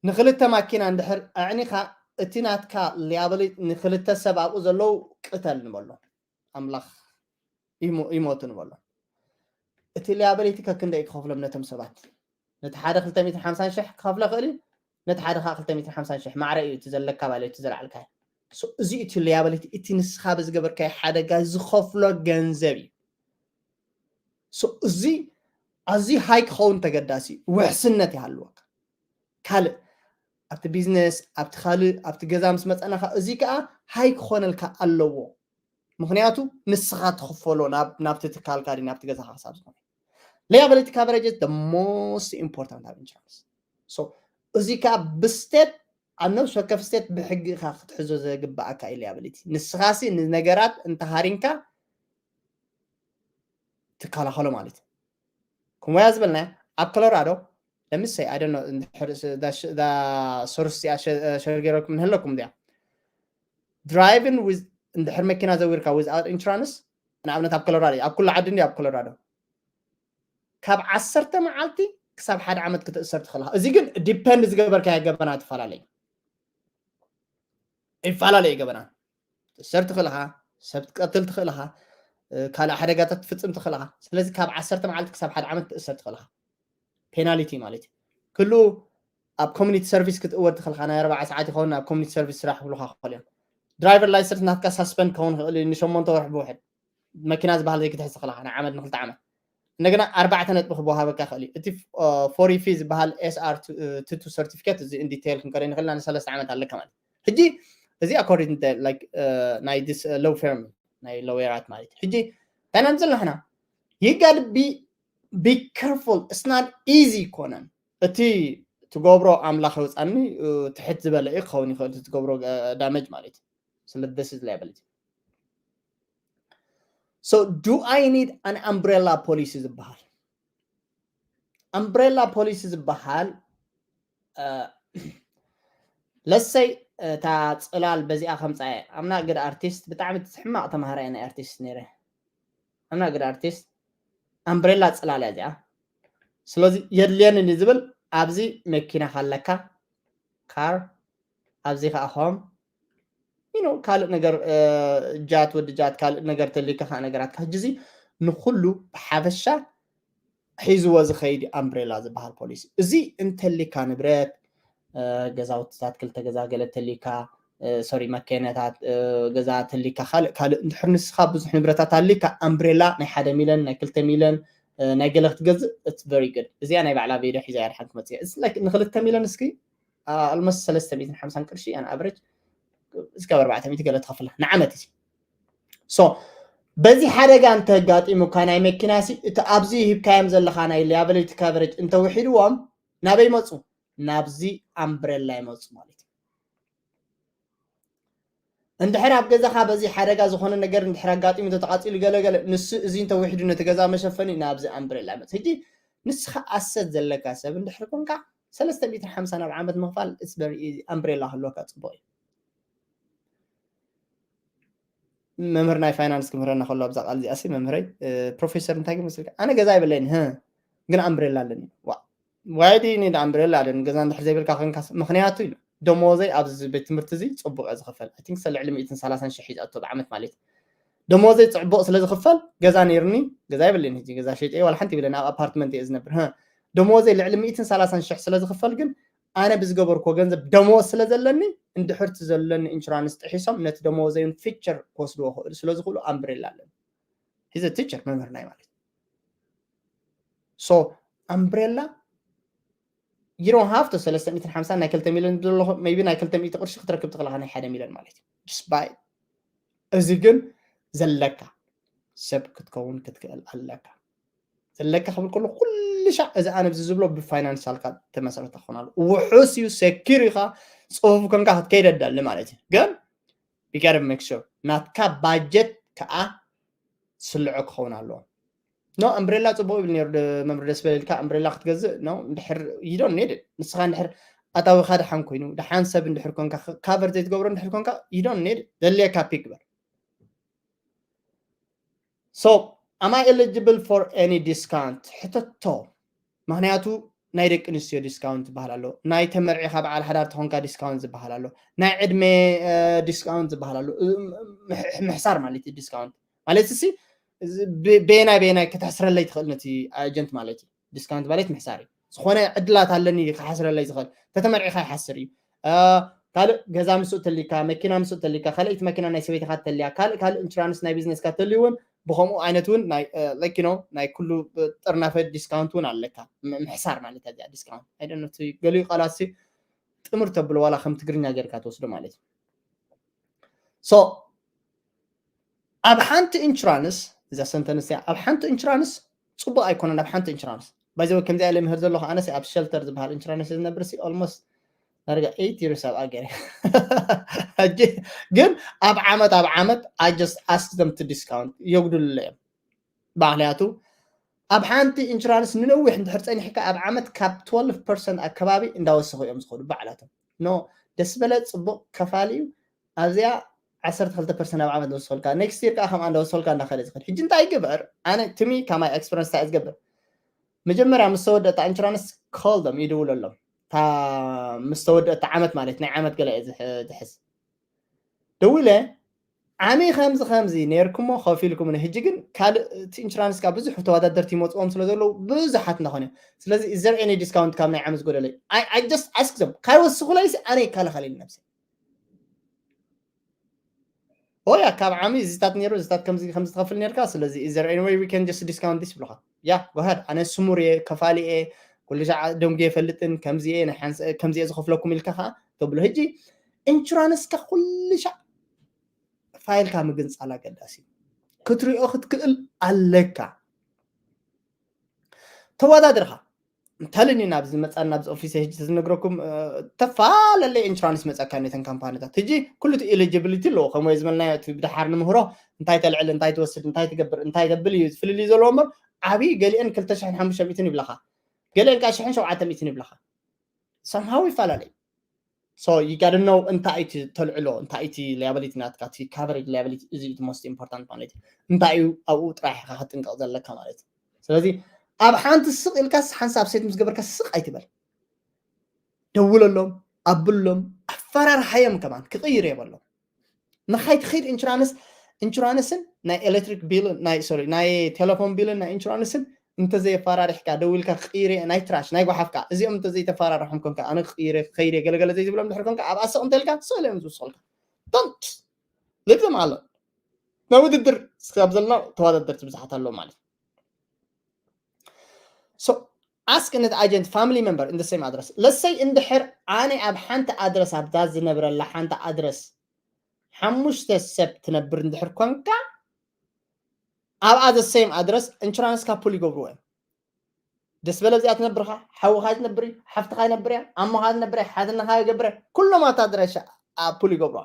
ንክልተ ማኪና እንድሕር ኣዕኒኻ እቲ ናትካ liability ንክልተ ሰብ ኣብኡ ዘለዉ ቅተል ንበሎ። ኣምላኽ ይሞ-፣ ይሞቱ ንበሎ። እቲ liability ከክንደይ ክኸፍሎም ነቶም ሰባት? ነቲ ሓደ ክልተ ሚእትን ሓምሳን ሽሕ ክኸፍሎ ይኽእል እዩ፣ ነቲ ሓደ ከዓ ክልተ ሚእትን ሓምሳን ሽሕ ማዕረ እዩ እቲ ዘለካ ማለት እቲ ዘልዓልካዮ። So፣ እዚ እቲ liability፣ እቲ ንስኻ ብዝገበርካዮ ሓደጋ ዝኸፍሎ ገንዘብ እዩ። So፣ እዚ ኣዝዩ ሃይ ክኸውን ተገዳሲ እዩ። ውሕስነት ይሃልወካ። ካልእ ኣብቲ ቢዝነስ፣ ኣብቲ ካልእ፣ ኣብቲ ገዛ ምስ መፀናኻ፣ እዚ ከዓ ሃይ ክኾነልካ ኣለዎ። ምኽንያቱ ንስኻ ትኽፈሎ ናብ፣ ናብቲ ትካልካ ድዩ ናብቲ ገዛኻ ክሳብ ዝኾነ። Liability coverage is the most important ኣብ insurance። So፣ እዚ ከዓ ብስቴት፣ ኣብ ነብሲ ወከፍ ስቴት ብሕጊ ኢኻ ክትሕዞ ዘግብኣካ እዩ liability። ንስኻሲ ንነገራት እንተሃሪምካ ትከላኸሎ ማለት እዩ። ከምኡ እያ ዝበልናያ ኣብ ኮሎራዶ። ለምሳሌ፣ I don't know፣ እንድሕር ስ-፣ ዳ ሽ-፣ ዳ ሶርስ እዚኣ ሸ-፣ ሸር ገይረኩም ንህለኩም እዚኣ። Driving with፣ እንድሕር መኪና ዘዊርካ without insurance፣ ንኣብነት ኣብ ኮሎራዶ እዩ፣ ኣብ ኩሉ ዓዲ እንዲ ኣብ ኮሎራዶ፣ ካብ ዓሰርተ መዓልቲ ክሳብ ሓደ ዓመት ክትእሰር ትኽእል ኢኻ። እዚ ግን ዲፐንድ ዝገበርካዮ ገበና ትፈላለዩ። ይፈላለዩ ገበና። ትእሰር ትኽእል ኢኻ፣ ሰብ ትቀትል ትኽእል ኢኻ፣ እ፣ ካልእ ሓደጋታት ትፍጽም ትኽእል ኢኻ። ስለዚ ካብ ዓሰርተ መዓልቲ ክሳብ ሓደ ዓመት ትእሰር ትኽእል ኢኻ። ፔናልቲ ማለት እዩ። ክሉ ኣብ ኮሚኒቲ ሰርቪስ ክትእወድ ትኽእል ኢኻ። ናይ ኣርባዓ ሰዓት ይኸውን ኣብ ኮሚኒቲ ሰርቪስ ስራሕ ክብሉኻ ክኽእል እዮም። ድራይቨር ላይሰንስ ናትካ ሳስፐንድ ክኸውን ይኽእል እዩ ንሸሞንተ ወርሒ ብውሕድ። መኪና ዝበሃል ዘይክትሕዝ ትኽእል ኢኻ ንዓመት ንክልተ ዓመት። እንደገና ኣርባዕተ ነጥቢ ክወሃበካ ይኽእል እዩ። እቲ ፎር ኢ ፊ ዝበሃል ኤስ ኣር ቱ ቱ ሰርቲፊኬት፣ እዚ ኢን ዲቴይል ክንከዶ ንኽእል ኢና፣ ንሰለስተ ዓመት ኣለካ ማለት እዩ። ሕጂ እዚ ኣኮርዲንግ ላይክ ናይ ዲስ ሎው ፊርም ናይ ሎየራት ማለት እዩ። ሕጂ እንታይ ኢና ንፅል ንሕና? You gotta be, be careful. It's not easy ኣይኮነን። እቲ ትገብሮ ኣምላኽ ይውፃኒ፣ እ፣ ትሕት ዝበለ እዩ ክኸውን ይኽእል እቲ ትገብሮ፣ እ፣ ዳመጅ ማለት እዩ። ስለ this is liability. So, do I need an umbrella policy ዝበሃል? ኣምብሬላ ፖሊሲ ዝበሃል፣ እ፣ ለሰይ እታ ፅላል በዚኣ ከምፃ እየ። I'm not good artist፣ ብጣዕሚ ሕማቕ ተምሃራይ ናይ ኣርቲስት ነይረ። I'm not good artist። ኣምብሬላ ፅላል እያ እዚኣ። ስለዚ የድልየኒ ንዝብል ኣብዚ መኪና ካለካ፣ ካር፣ ኣብዚ ከዓ ሆም፣ you know፣ ካልእ ነገር፣ እ፣ ጃት፣ ወዲ ጃት፣ ካልእ ነገር ተልዩካ ከዓ ነገራትካ። ሕጂ እዚ ንኩሉ ብሓፈሻ ሒዝዎ ዝኸይድ ኣምብሬላ ዝበሃል ፖሊሲ። እዚ እንተልዩካ ንብረት፣ እ፣ ገዛውትታት፣ ክልተ ገዛ ገለ ተልዩካ፣ እ፣ ሶሪ፣ መኪናታት፣ እ፣ ገዛ ተልዩካ፣ ካልእ፣ ካልእ እንድሕር ንስኻ ብዙሕ ንብረታት ኣልዩካ፣ ኣምብሬላ ናይ ሓደ ሚልዮን፣ ናይ ክልተ ሚልዮን፣ እ፣ ናይ ገለ ክትገዝእ፣ it's very good። እዚኣ ናይ ባዕላ ቪድዮ ሒዛ እያ ድሓን ክመፅእ እያ። It's like ንክልተ ሚልዮን እስኪ፣ ኣ፣ almost ሰለስተ ሚእትን ሓምሳን ቅርሺ on average፣ እስካብ ኣርባዕተ ሚእቲ ገለ ትኸፍላ ንዓመት እዚ። So፣ በዚ ሓደጋ እንተጋጢሙካ ናይ መኪና ሲ፣ እቲ ኣብዚ ሂብካዮም ዘለኻ ናይ liability coverage እንተውሒድዎም፣ ናበይ መፁ? ናብዚ ኣምብሬላ ይመፁ ማለት እዩ። እንድሕር ኣብ ገዛኻ በዚ ሓደጋ ዝኾነ ነገር እንድሕር ኣጋጢሙ፣ እንተተቓፂሉ ገለ ገለ፣ ንሱ እዚ እንተውሒዱ ነቲ ገዛ መሸፈኒ ናብዚ ኣምብሬላ ይመፅእ። ሕጂ ንስኻ ኣሰት ዘለካ ሰብ እንድሕር ኮንካ፣ ሰለስተ ሚእትን ሓምሳን ኣብ ዓመት ምኽፋል፣ it's very easy። ኣምብሬላ ክህልወካ ፅቡቕ እዩ። መምህር ናይ ፋይናንስ ክምህረና ከሎ ኣብዛ ቃል እዚኣ ሲ፣ መምህረይ፣ እ፣ ፕሮፌሰር እንታይ ግን መስልካ? ኣነ ገዛ ይብለይን፣ ህ፣ ግን ኣምብሬላ ኣለኒ። ዋ፣ why do you need ኣምብሬላ? ኣለኒ ገዛ እንድሕር ዘይብልካ ኮንካ ሲ፣ ምኽንያቱ ኢሉ፣ ደሞዘይ ኣብዚ ቤት ትምህርቲ እዚ ጽቡቕ እየ ዝኽፈል። I think ልዕሊ ሚእትን ሰላሳን ሺሕ ሒዛቶ ብዓመት ማለት እዩ። ደሞዘይ ጽቡቕ ስለ ዝኽፈል ገዛ ነይርኒ፣ ገዛ ይብለይን ሕጂ፣ ገዛ ሸይጠ ዋላ ሓንቲ ይብለይን፣ ኣብ ኣፓርትመንት እየ ዝነብር። ህ፣ ደሞዘይ ልዕሊ ሚእትን ሰላሳን ሺሕ ስለ ዝኽፈል ግን ኣነ ብዝገበርኩዎ ገንዘብ ደሞዝ ስለ ዘለኒ፣ እንድሕር እቲ ዘለኒ ኢንሹራንስ ጥሒሶም ነቲ ደሞዘይን ፊቸር ክወስድዎ ክእሉ ስለ ዝኽእሉ ኣምብሬላ ኣለኒ። He's a teacher፣ መምህር ናይ ማለት። So ኣምብሬላ you don't have to ሰለስተ ሚእትን ሓምሳን ናይ ክልተ ሚልዮን ዘለኹ፣ maybe ናይ ክልተ ሚእቲ ቅርሺ ክትረክብ ትኽእል ኢኻ ናይ ሓደ ሚልዮን ማለት እዩ። Just buy it። እዚ ግን ዘለካ ሰብ ክትከውን ክትክእል ኣለካ። ዘለካ ክብል ከሎ ኩሉ ሻዕ እዚ ኣነ ኣብዚ ዝብሎ ብፋይናንሻልካ ተመሰረተ ክኾን ኣለዎ። ውሑስ እዩ፣ ሴኪር ኢኻ፣ ጽፉፍ ኮንካ ክትከይድ ኣዳሊ ማለት እዩ። ግን you gotta make sure ናትካ ባጀት ከዓ ስልዖ ክኸውን ኣለዎ። ኖ፣ እምብሬላ ጽቡቕ ይብል ነይሩ፣ ደ-፣ መምህር ደስ በለልካ፣ እምብሬላ ክትገዝእ፣ ኖ፣ እንድሕር you don't need it። ንስኻ እንድሕር ኣታዊኻ ደሓን ኮይኑ፣ ደሓን ሰብ እንድሕር ኮንካ፣ ክ-፣ ካቨር ዘይትገብሮ እንድሕር ኮንካ፣ you don't need it። ዘድልየካ ፒክ ግበር። So, am I eligible for any discount? ሕተቶ። ምኽንያቱ ናይ ደቂ ኣንስትዮ ዲስካውንት ዝበሃል ኣሎ፣ ናይ ተመርዒኻ በዓል ሓዳር ተኾንካ ዲስካውንት ዝበሃል ኣሎ፣ ናይ ዕድመ፣ እ፣ ዲስካውንት ዝበሃል ኣሎ። እ፣ ምሕ-፣ ምሕሳር ማለት እዩ ዲስካውንት ማለት እሲ፣ ብ-፣ በየናይ በየናይ ከተሕስረለይ ትኽእል ነቲ ኣጀንት ማለት እዩ። ዲስካውንት ማለት ምሕሳር እዩ። ዝኾነ ዕድላት ኣለኒ ክሓስረለይ ዝኽእል፣ ተተመርዒኻ ይሓስር እዩ። እ፣ ካልእ ገዛ ምስኡ ተሊካ፣ መኪና ምስኡ ተሊካ፣ ካልኣይቲ መኪና ናይ ሰበይትኻ ተልያ፣ ካልእ ካልእ ኢንሹራንስ ናይ ቢዝነስካ ተልዩ እውን ብኸምኡ ዓይነት እውን ናይ፣ እ፣ like, you know፣ ናይ ኩሉ ጥርናፈ ዲስካውንት እውን ኣለካ። ም-፣ ምሕሳር ማለት እያ እዚኣ ዲስካውንት። I don't know፣ እቲ ገሊኡ ቃላት ሲ ጥምር ተብሎ ዋላ ከም ትግርኛ ጌርካ ትወስዶ ማለት እዩ። So፣ ኣብ ሓንቲ ኢንሹራንስ፣ እዛ ሰንተንስ እያ፣ ኣብ ሓንቲ ኢንሹራንስ ጽቡቕ ኣይኮነን፣ ኣብ ሓንቲ ኢንሹራንስ። By the way፣ ከምዚኣ ኢለ ምህር ዘለኹ ኣነስ ኣብ ሸልተር ዝበሃል ኢንሹራንስ ዝነብር ሲ almost ዳርጋ eight years ኣብኣ ገይረ። ሕጂ ግን ኣብ ዓመት፣ ኣብ ዓመት I just ask them to discount፣ የጉድሉለ እዮም። ምኽንያቱ ኣብ ሓንቲ ኢንሹራንስ ንነዊሕ እንድሕር ጸኒሕካ ኣብ ዓመት ካብ twelve percent ኣከባቢ እንዳወሰኹ እዮም ዝኸዱ ባዕላቶም። ኖ፣ ደስ በለ፣ ጽቡቕ፣ ከፋሊ እዩ። ኣብዚኣ ዓሰርተ ክልተ ፐርሰንት ኣብ ዓመት ዝወስኸልካ፣ ኔክስት ይር ከዓ ከምኣ እንዳወስኸልካ እንዳኸደ ዝኸድ። ሕጂ እንታይ ይግበር? ኣነ ትሚ ካብ ማይ ኤክስፐረንስ እንታይ ዝገብር? መጀመርያ ምስ ተወደእታ ኢንሹራንስ ኮል ደም፣ ይድውለሎም። እታ ምስ ተወደእታ ዓመት ማለት ናይ ዓመት ገለ እየ ዝሕ-፣ ዝሕዝ። ደዊለ፣ ዓሚ ከምዚ ከምዚ ነይርኩሞ ከፊልኩምኒ፣ ሕጂ ግን ካልእ እቲ ኢንሹራንስ ካብ ብዙሕ ተወዳደርቲ ይመፅዎም ስለ ዘለዉ ብዙሓት እንዳኾነ። ስለዚ is there any discount ካብ ናይ ዓመት ዝጎደለይ? I, I just ask them። ካይወስኹለይሲ ኣነ ይከላኸል ኢሉ ነብሰይ። ኦያ፣ ካብ ዓሚ እዚታት ነይሩ፣ እዚታት ከምዚ ከምዚ ትኸፍል ነርካ፣ ስለዚ is there any way we can just discount this ብለኻ። ያ፣ go ahead። ኣነ ስሙር እየ፣ ከፋሊ እየ፣ ኩሉ ሻዕ ደንጉ የፈልጥን፣ ከምዚ እየ፣ ናይ ሓንስ-፣ ከምዚ እየ ዝኸፍለኩም ኢልካ ኸዓ ተብሎ። ሕጂ ኢንሹራንስካ ኩሉ ሻዕ ፋይልካ ምግንጻል ኣገዳሲ እዩ። ክትሪኦ ክትክእል ኣለካ። ተወዳድርኻ እንተልኒ ናብዚ መጻን ናብዚ ኦፊስ ሕጂ ዝነግረኩም፣ እ፣ ተፈላለየ ኢንሹራንስ መጻካ ነተን ካምፓኒታት። ሕጂ ኩሉ እቲ ኤሊጂቢሊቲ ኣለዎ። ከምኡ ዝበልናዮ እቲ ብድሓር ንምህሮ እንታይ ተልዕል፣ እንታይ ትወስድ፣ እንታይ ትገብር፣ እንታይ ተብል እዩ ፍልልይ ዘለዎ እምበር ዓብዪ ገሊአን ክልተ ሽሕን ሓሙሽተ ሚእትን ይብለኻ። ገሊአን ከዓ ሽሕን ሸውዓተ ሚእትን ይብለኻ። Somehow ይፈላለዩ። So you gotta know እንታይ እቲ ተልዕሎ፣ እንታይ እቲ ሊያብሊቲ ናትካ፣ እቲ ካቨሬጅ ሊያብሊቲ፣ እዚ እቲ most important ማለት እዩ። እንታይ እዩ ኣብኡ ጥራሕ ኢኻ ክትጥንቀቕ ዘለካ ማለት እዩ። ስለዚ ኣብ ሓንቲ ስቕ ኢልካስ ሓንሳብ ሴት ምስ ገበርካ ስቕ ኣይትበል። ደውለሎም፣ ኣብሎም፣ ኣፈራርሓዮም ከማን ክቕይር የበሎም። ንኻይ ትኸይድ ኢንሹራንስ፣ ኢንሹራንስን ናይ ኤሌክትሪክ ቢልን፣ ናይ፣ ሶሪ፣ ናይ ቴሌፎን ቢልን ናይ ኢንሹራንስን እንተዘየፈራሪሕካ፣ ደዊልካ ክቕይር እየ፣ ናይ ትራሽ፣ ናይ ጓሓፍካ፣ እዚኦም እንተዘይተፈራርሖም ኮንካ፣ ኣነ ክቕይር እየ፣ ክኸይድ እየ፣ ገለገለ ዘይትብሎም ድሕር ኮንካ፣ ኣብኣ ስቕ እንተልካ፣ ስቕ ኢሎም ዝውስኹልካ። Don't leave them alone። ናይ ውድድር ስጋብ ዘለና ተወዳደርቲ ብዙሓት ኣለዉ ማለት እዩ። So, ask an agent, family member in the same address. Let's say እንድሕር ኣነ ኣብ ሓንቲ ኣድረስ፣ ኣብዛ ዝነብረላ ሓንቲ ኣድረስ ሓሙሽተ ሰብ ትነብር እንድሕር ኮንካ፣ ኣብኣ the same address ኢንሹራንስካ ፑል ይገብርዎ እዮም። ደስ በለ ኣብዚኣ ትነብርካ፣ ሓውኻ ትነብር እዩ፣ ሓፍትኻ ይነብር እያ፣ ኣሞኻ ትነብር እያ፣ ሓትነኻ ይገብር እያ፣ ኩሎም ኣብታ ኣድራሻ ኣ-፣ ፑል ይገብርዋ።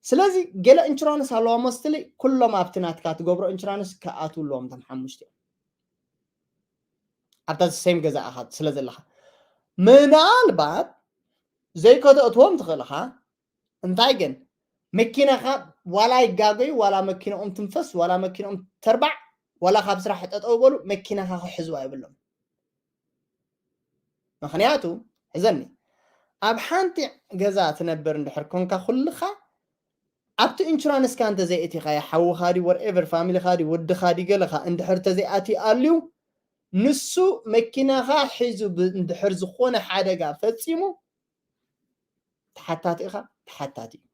ስለዚ ገለ ኢንሹራንስ ኣለዋ መስትሊ፣ ኩሎም ኣብቲ ናትካ ትገብሮ ኢንሹራንስ ክኣትዉ ኣለዎም እቶም ሓሙሽተ እዮም። ኣብታ ሴም ገዛ ኢኻ ስለ ዘለኻ። ምናልባት ዘይከተእትዎም ትኽእል ኢኻ። እንታይ ግን መኪናኻ ዋላ ይጋገዩ፣ ዋላ መኪናኦም ትንፈስ፣ ዋላ መኪናኦም ተርባዕ፣ ዋላ ካብ ስራሕ ጠጠው በሉ፣ መኪናኻ ክሕዝዋ የብሎም። ምኽንያቱ ሕዘኒ፣ ኣብ ሓንቲ ገዛ ትነብር እንድሕር ኮንካ ኩልኻ ኣብቲ ኢንሹራንስካ እንተዘይእቲኻዮ፣ ሓውኻ ድዩ፣ whatever፣ ፋሚሊኻ ድዩ፣ ወድኻ ድዩ፣ ገለኻ እንድሕር ተዘይኣትዩ ኣልዩ፣ ንሱ መኪናኻ ሒዙ ብ-፣ እንድሕር ዝኾነ ሓደጋ ፈጺሙ፣ ተሓታቲ ኢኻ፣ ተሓታቲ እዩ።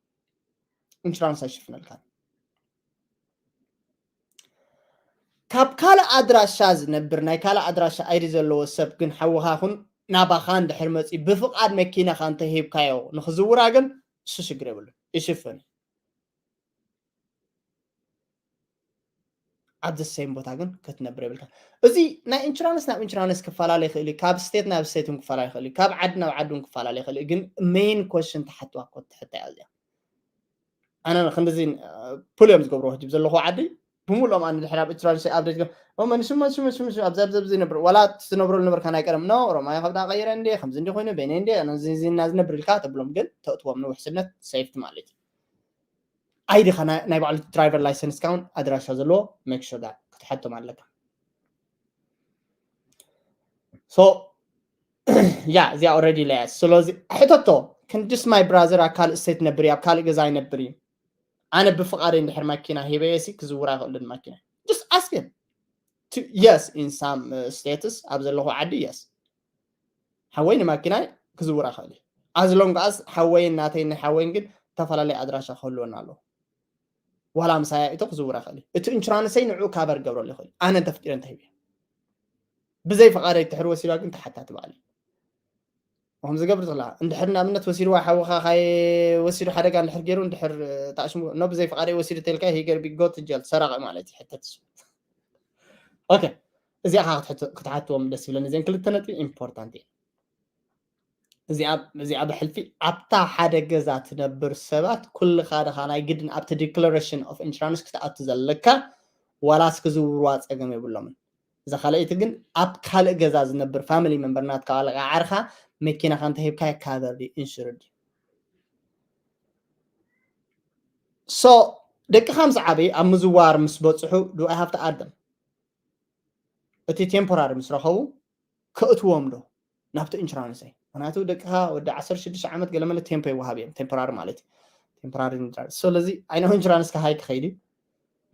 ኢንሹራንስ ኣይሽፍነልካን። ካብ ካልእ ኣድራሻ ዝነብር፣ ናይ ካልእ ኣድራሻ ኣይዲ ዘለዎ ሰብ ግን ሓውኻ ይኹን ናባኻ እንድሕር መፂኡ ብፍቓድ መኪናኻ እንተሂብካዮ ንኽዝውራ ግን እሱ ሽግር የብሉን፣ ይሽፍን። ኣብ the same ቦታ ግን ክትነብር የብልካ። እዚ ናይ ኢንሹራንስ ናብ ኢንሹራንስ ክፈላለ ይኽእል እዩ፣ ካብ ስቴት ናብ ስቴት እውን ክፈላለ ይኽእል እዩ፣ ካብ ዓዲ ናብ ዓዲ እውን ክፈላለ ይኽእል እዩ። ግን ሜይን ኮስሽን ትሓትዋ እኮ ትሕታ እያ እዚኣ። ኣነ ክንድዚ ፑል እዮም ዝገብርዎ ሕጂ ዘለኹ ዓዲ ብምሉኦም ኣነ ድሕር ኣብ ኢንሹራንስ ኣብደት መንሽመሽመሽመሽ ኣብዚ ኣብዚ ኣብዚ ነብር ዋላ ትነብሮ ዝነበርካ ናይ ቀደም ኖ ሮማይ ከብዳ ቀይረ እንዴ ከምዚ እንዲ ኮይኑ በይነ እንዴ ነዚና ዝነብር ኢልካ ተብሎም ግን ተእትዎም ንውሕስነት ሴፍቲ ማለት እዩ። ኣይዲ ኸ ናይ ባዕሉ ድራይቨር ላይሰንስ ካውን ኣድራሻ ዘለዎ ሜክ ሹር ዳት ክትሓቶም ኣለካ። ሶ ያ እዚኣ ኦረዲ ለያ ስለዚ ሕተቶ ክንድስ ማይ ብራዘር ኣብ ካልእ ስቴት ነብር እዩ ኣብ ካልእ ገዛ ይነብር እዩ። ኣነ ብፍቓደይ እንድሕር ማኪና ሂበየሲ ክዝውራ ይኽእልን ማኪና just ask him። Yes, in some states ኣብ ዘለኹ ዓዲ yes ሓወይ ንማኪናይ ክዝውራ ይኽእል እዩ። As long as ሓወይን ናተይን ናይ ሓወይን ግን ዝተፈላለየ ኣድራሻ ክህልወና ኣለዎ። ዋላ ምሳያ እቶ ክዝውራ ይኽእል እዩ። እቲ ኢንሹራንሰይ ንዕኡ ካቨር ክገብረሉ ይኽእል እዩ። ኣነ እንተፍቂደ እንተሂብ ብዘይ ፍቓደይ ትሕር ወሲዳ ግን ተሓታቲ በዓል እዩ። ከም ዝገብር ዝኽላ እንድሕር ንኣብነት ወሲድዋ ሓውኻ ካይ ወሲዱ ሓደጋ እንድሕር ገይሩ እንድሕር ጣዕሽሙ ኖ ብዘይ ፍቓደይ ወሲዱ ተልካ ሂገር ቢጎት ጀል ሰራቂ ማለት እዩ። ሕተት ኦኬ እዚኣ ከዓ ክትሓትዎም ደስ ይብለኒ እዚን ክልተ ነጥቢ ኢምፖርታንት እዩ። እዚኣ ብሕልፊ ኣብታ ሓደ ገዛ ትነብር ሰባት ኩልኻ ድኻ ናይ ግድን ኣብቲ ዲክለሬሽን ኦፍ ኢንሹራንስ ክትኣቱ ዘለካ ዋላስ ክዝውርዋ ፀገም የብሎምን። እዛ ካልኣይቲ ግን ኣብ ካልእ ገዛ ዝነብር ፋሚሊ መንበር ናትካ ኣለቃ ዓርኻ መኪናኻ እንተሂብካ ካቨር ድዩ ኢንሹርድ ድዩ? ሶ ደቅኻ ምስ ዓበዩ ኣብ ምዝዋር ምስ በፅሑ do I have to add them? እቲ ቴምፖራሪ ምስ ረኸቡ ከእትዎም ዶ ናብቲ ኢንሹራንሰይ? ምክንያቱ ደቅኻ ወዲ ዓሰርተ ሽዱሽተ ዓመት ገለመለ ቴምፖ ይወሃብ እዮም። ቴምፖራሪ ማለት እዩ። ቴምፖራሪ ስለዚ ዓይነው ኢንሹራንስካ ሃይ ክኸይድ እዩ።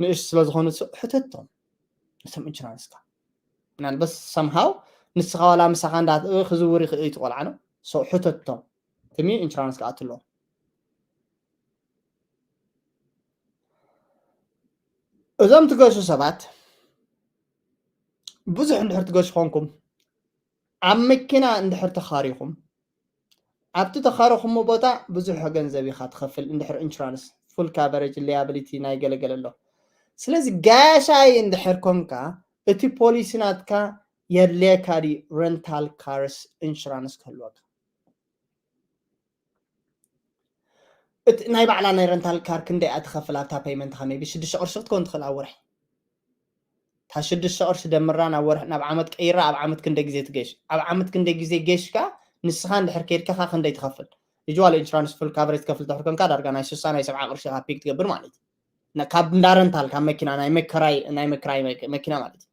ንእሽ ስለዝኾኑ ሕተቶም እቶም ኢንሹራንስካ ምናልበስ ሰምሃው ንስኻ ዋላ ምሳኻ እንዳ ክዝውር ይኽእል እዩ ትቆልዓ ነው ሰው ሕተቶም ትሚ ኢንሹራንስ ክኣትሎ እዞም ትገሹ ሰባት ብዙሕ እንድሕር ትገሹ ኾንኩም ኣብ መኪና እንድሕር ተኻሪኹም ኣብቲ ተኻረኹሞ ቦታ ብዙሕ ገንዘብ ኢኻ ትኸፍል እንድሕር ኢንሹራንስ ፉል ካቨሬጅ ሊያብሊቲ ናይ ገለገለ ኣሎ። ስለዚ ጋሻይ እንድሕር ኮንካ እቲ ፖሊሲ ናትካ የድልየካ ድዩ ረንታል ካርስ ኢንሹራንስ ክህልወካ? እቲ ናይ ባዕላ ናይ ረንታል ካር ክንደይ እያ ትኸፍል ኣብታ ፔይመንትኻ ሜቢ ሽዱሽተ ቅርሺ ክትከውን ትኽእል ኣብ ወርሒ። እታ ሽዱሽተ ቅርሺ ደምራ ናብ ወርሒ ናብ ዓመት ቀይራ ኣብ ዓመት ክንደይ ግዜ ትገሽ ኣብ ዓመት ክንደይ ግዜ ገሽካ ንስኻ እንድሕር ከይድካ ካ ክንደይ ትኸፍል? ዩዋል ኢንሹራንስ ፉል ካቨሬጅ ትከፍል ድሕር ኮንካ ዳርጋ ናይ ስሳ ናይ ሰብዓ ቅርሺ ካ ፒክ ትገብር ማለት እዩ። ካብ እንዳ ረንታል ካብ መኪና ናይ መከራይ ናይ መክራይ መኪና ማለት እዩ።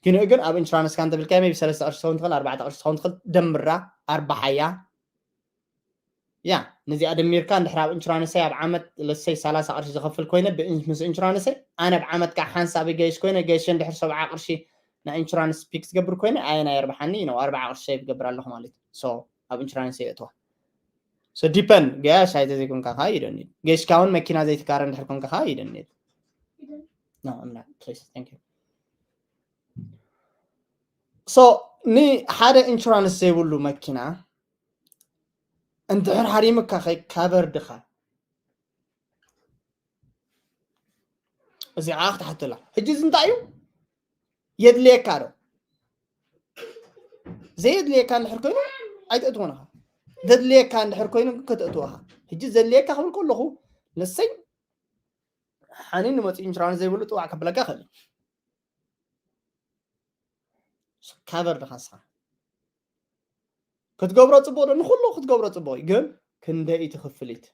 ግን ግን ኣብ ኢንሹራንስ ካ እንተብልካ ሜቢ ሰለስተ ቅርሺ ትኸውን ትኽእል ኣርባዕተ ቅርሺ ትኸውን ትኽእል ደምራ ኣርባሓያ ያ ነዚኣ ደሚርካ እንድሕር ኣብ ኢንሹራንሰይ ኣብ ዓመት ለሰይ ሰላሳ ቅርሺ ዝኸፍል ኮይነ ምስ ኢንሹራንሰይ ኣነ ኣብ ዓመት ከዓ ሓንሳብ ገይሽ ኮይነ ገይሸ እንድሕር ሰብዓ ቅርሺ ናይ ኢንሹራንስ ፒክ ዝገብር ኮይነ ኣየ ናይ ኣርባሓኒ ነው ኣርባዓ ቅርሺ ሴቭ ገብር ኣለኹ ማለት እዩ። ኣብ ኢንሹራንስ የእትዋ ዲፐን ገያሽ ኣይተዘይኮንካ ከዓ ይደኒ ገይሽካ እውን መኪና ዘይትካረ እንድሕር ኮንካ ከዓ ይደኒ ንሓደ ኢንሹራንስ ዘይብሉ መኪና እንድሕር ሃሪምካ ከይ ካቨር ድኻ እዚኣ ክትሓተላ ሕጂ እዚ እንታይ እዩ የድልየካ ዶ ዘየድልየካ እንድሕር ኮይኑ ኣይትእትወን ኢኻ ዘድልየካ እንድሕር ኮይኑ ግን ከተእትወኻ ሕጂ ዘድልየካ ክብል ከለኹ ንሰይ ሓኒ ንመፅኡ ኢንሹራንስ ዘይብሉ ጥዋዕ ከብለካ ይኽእል ካቨር ድኻ ንስኻ ክትገብሮ ፅቡቅ ዶ ንኩሉ ክትገብሮ ፅቡቅ እዩ ግን ክንደይ እቲ ክፍሊት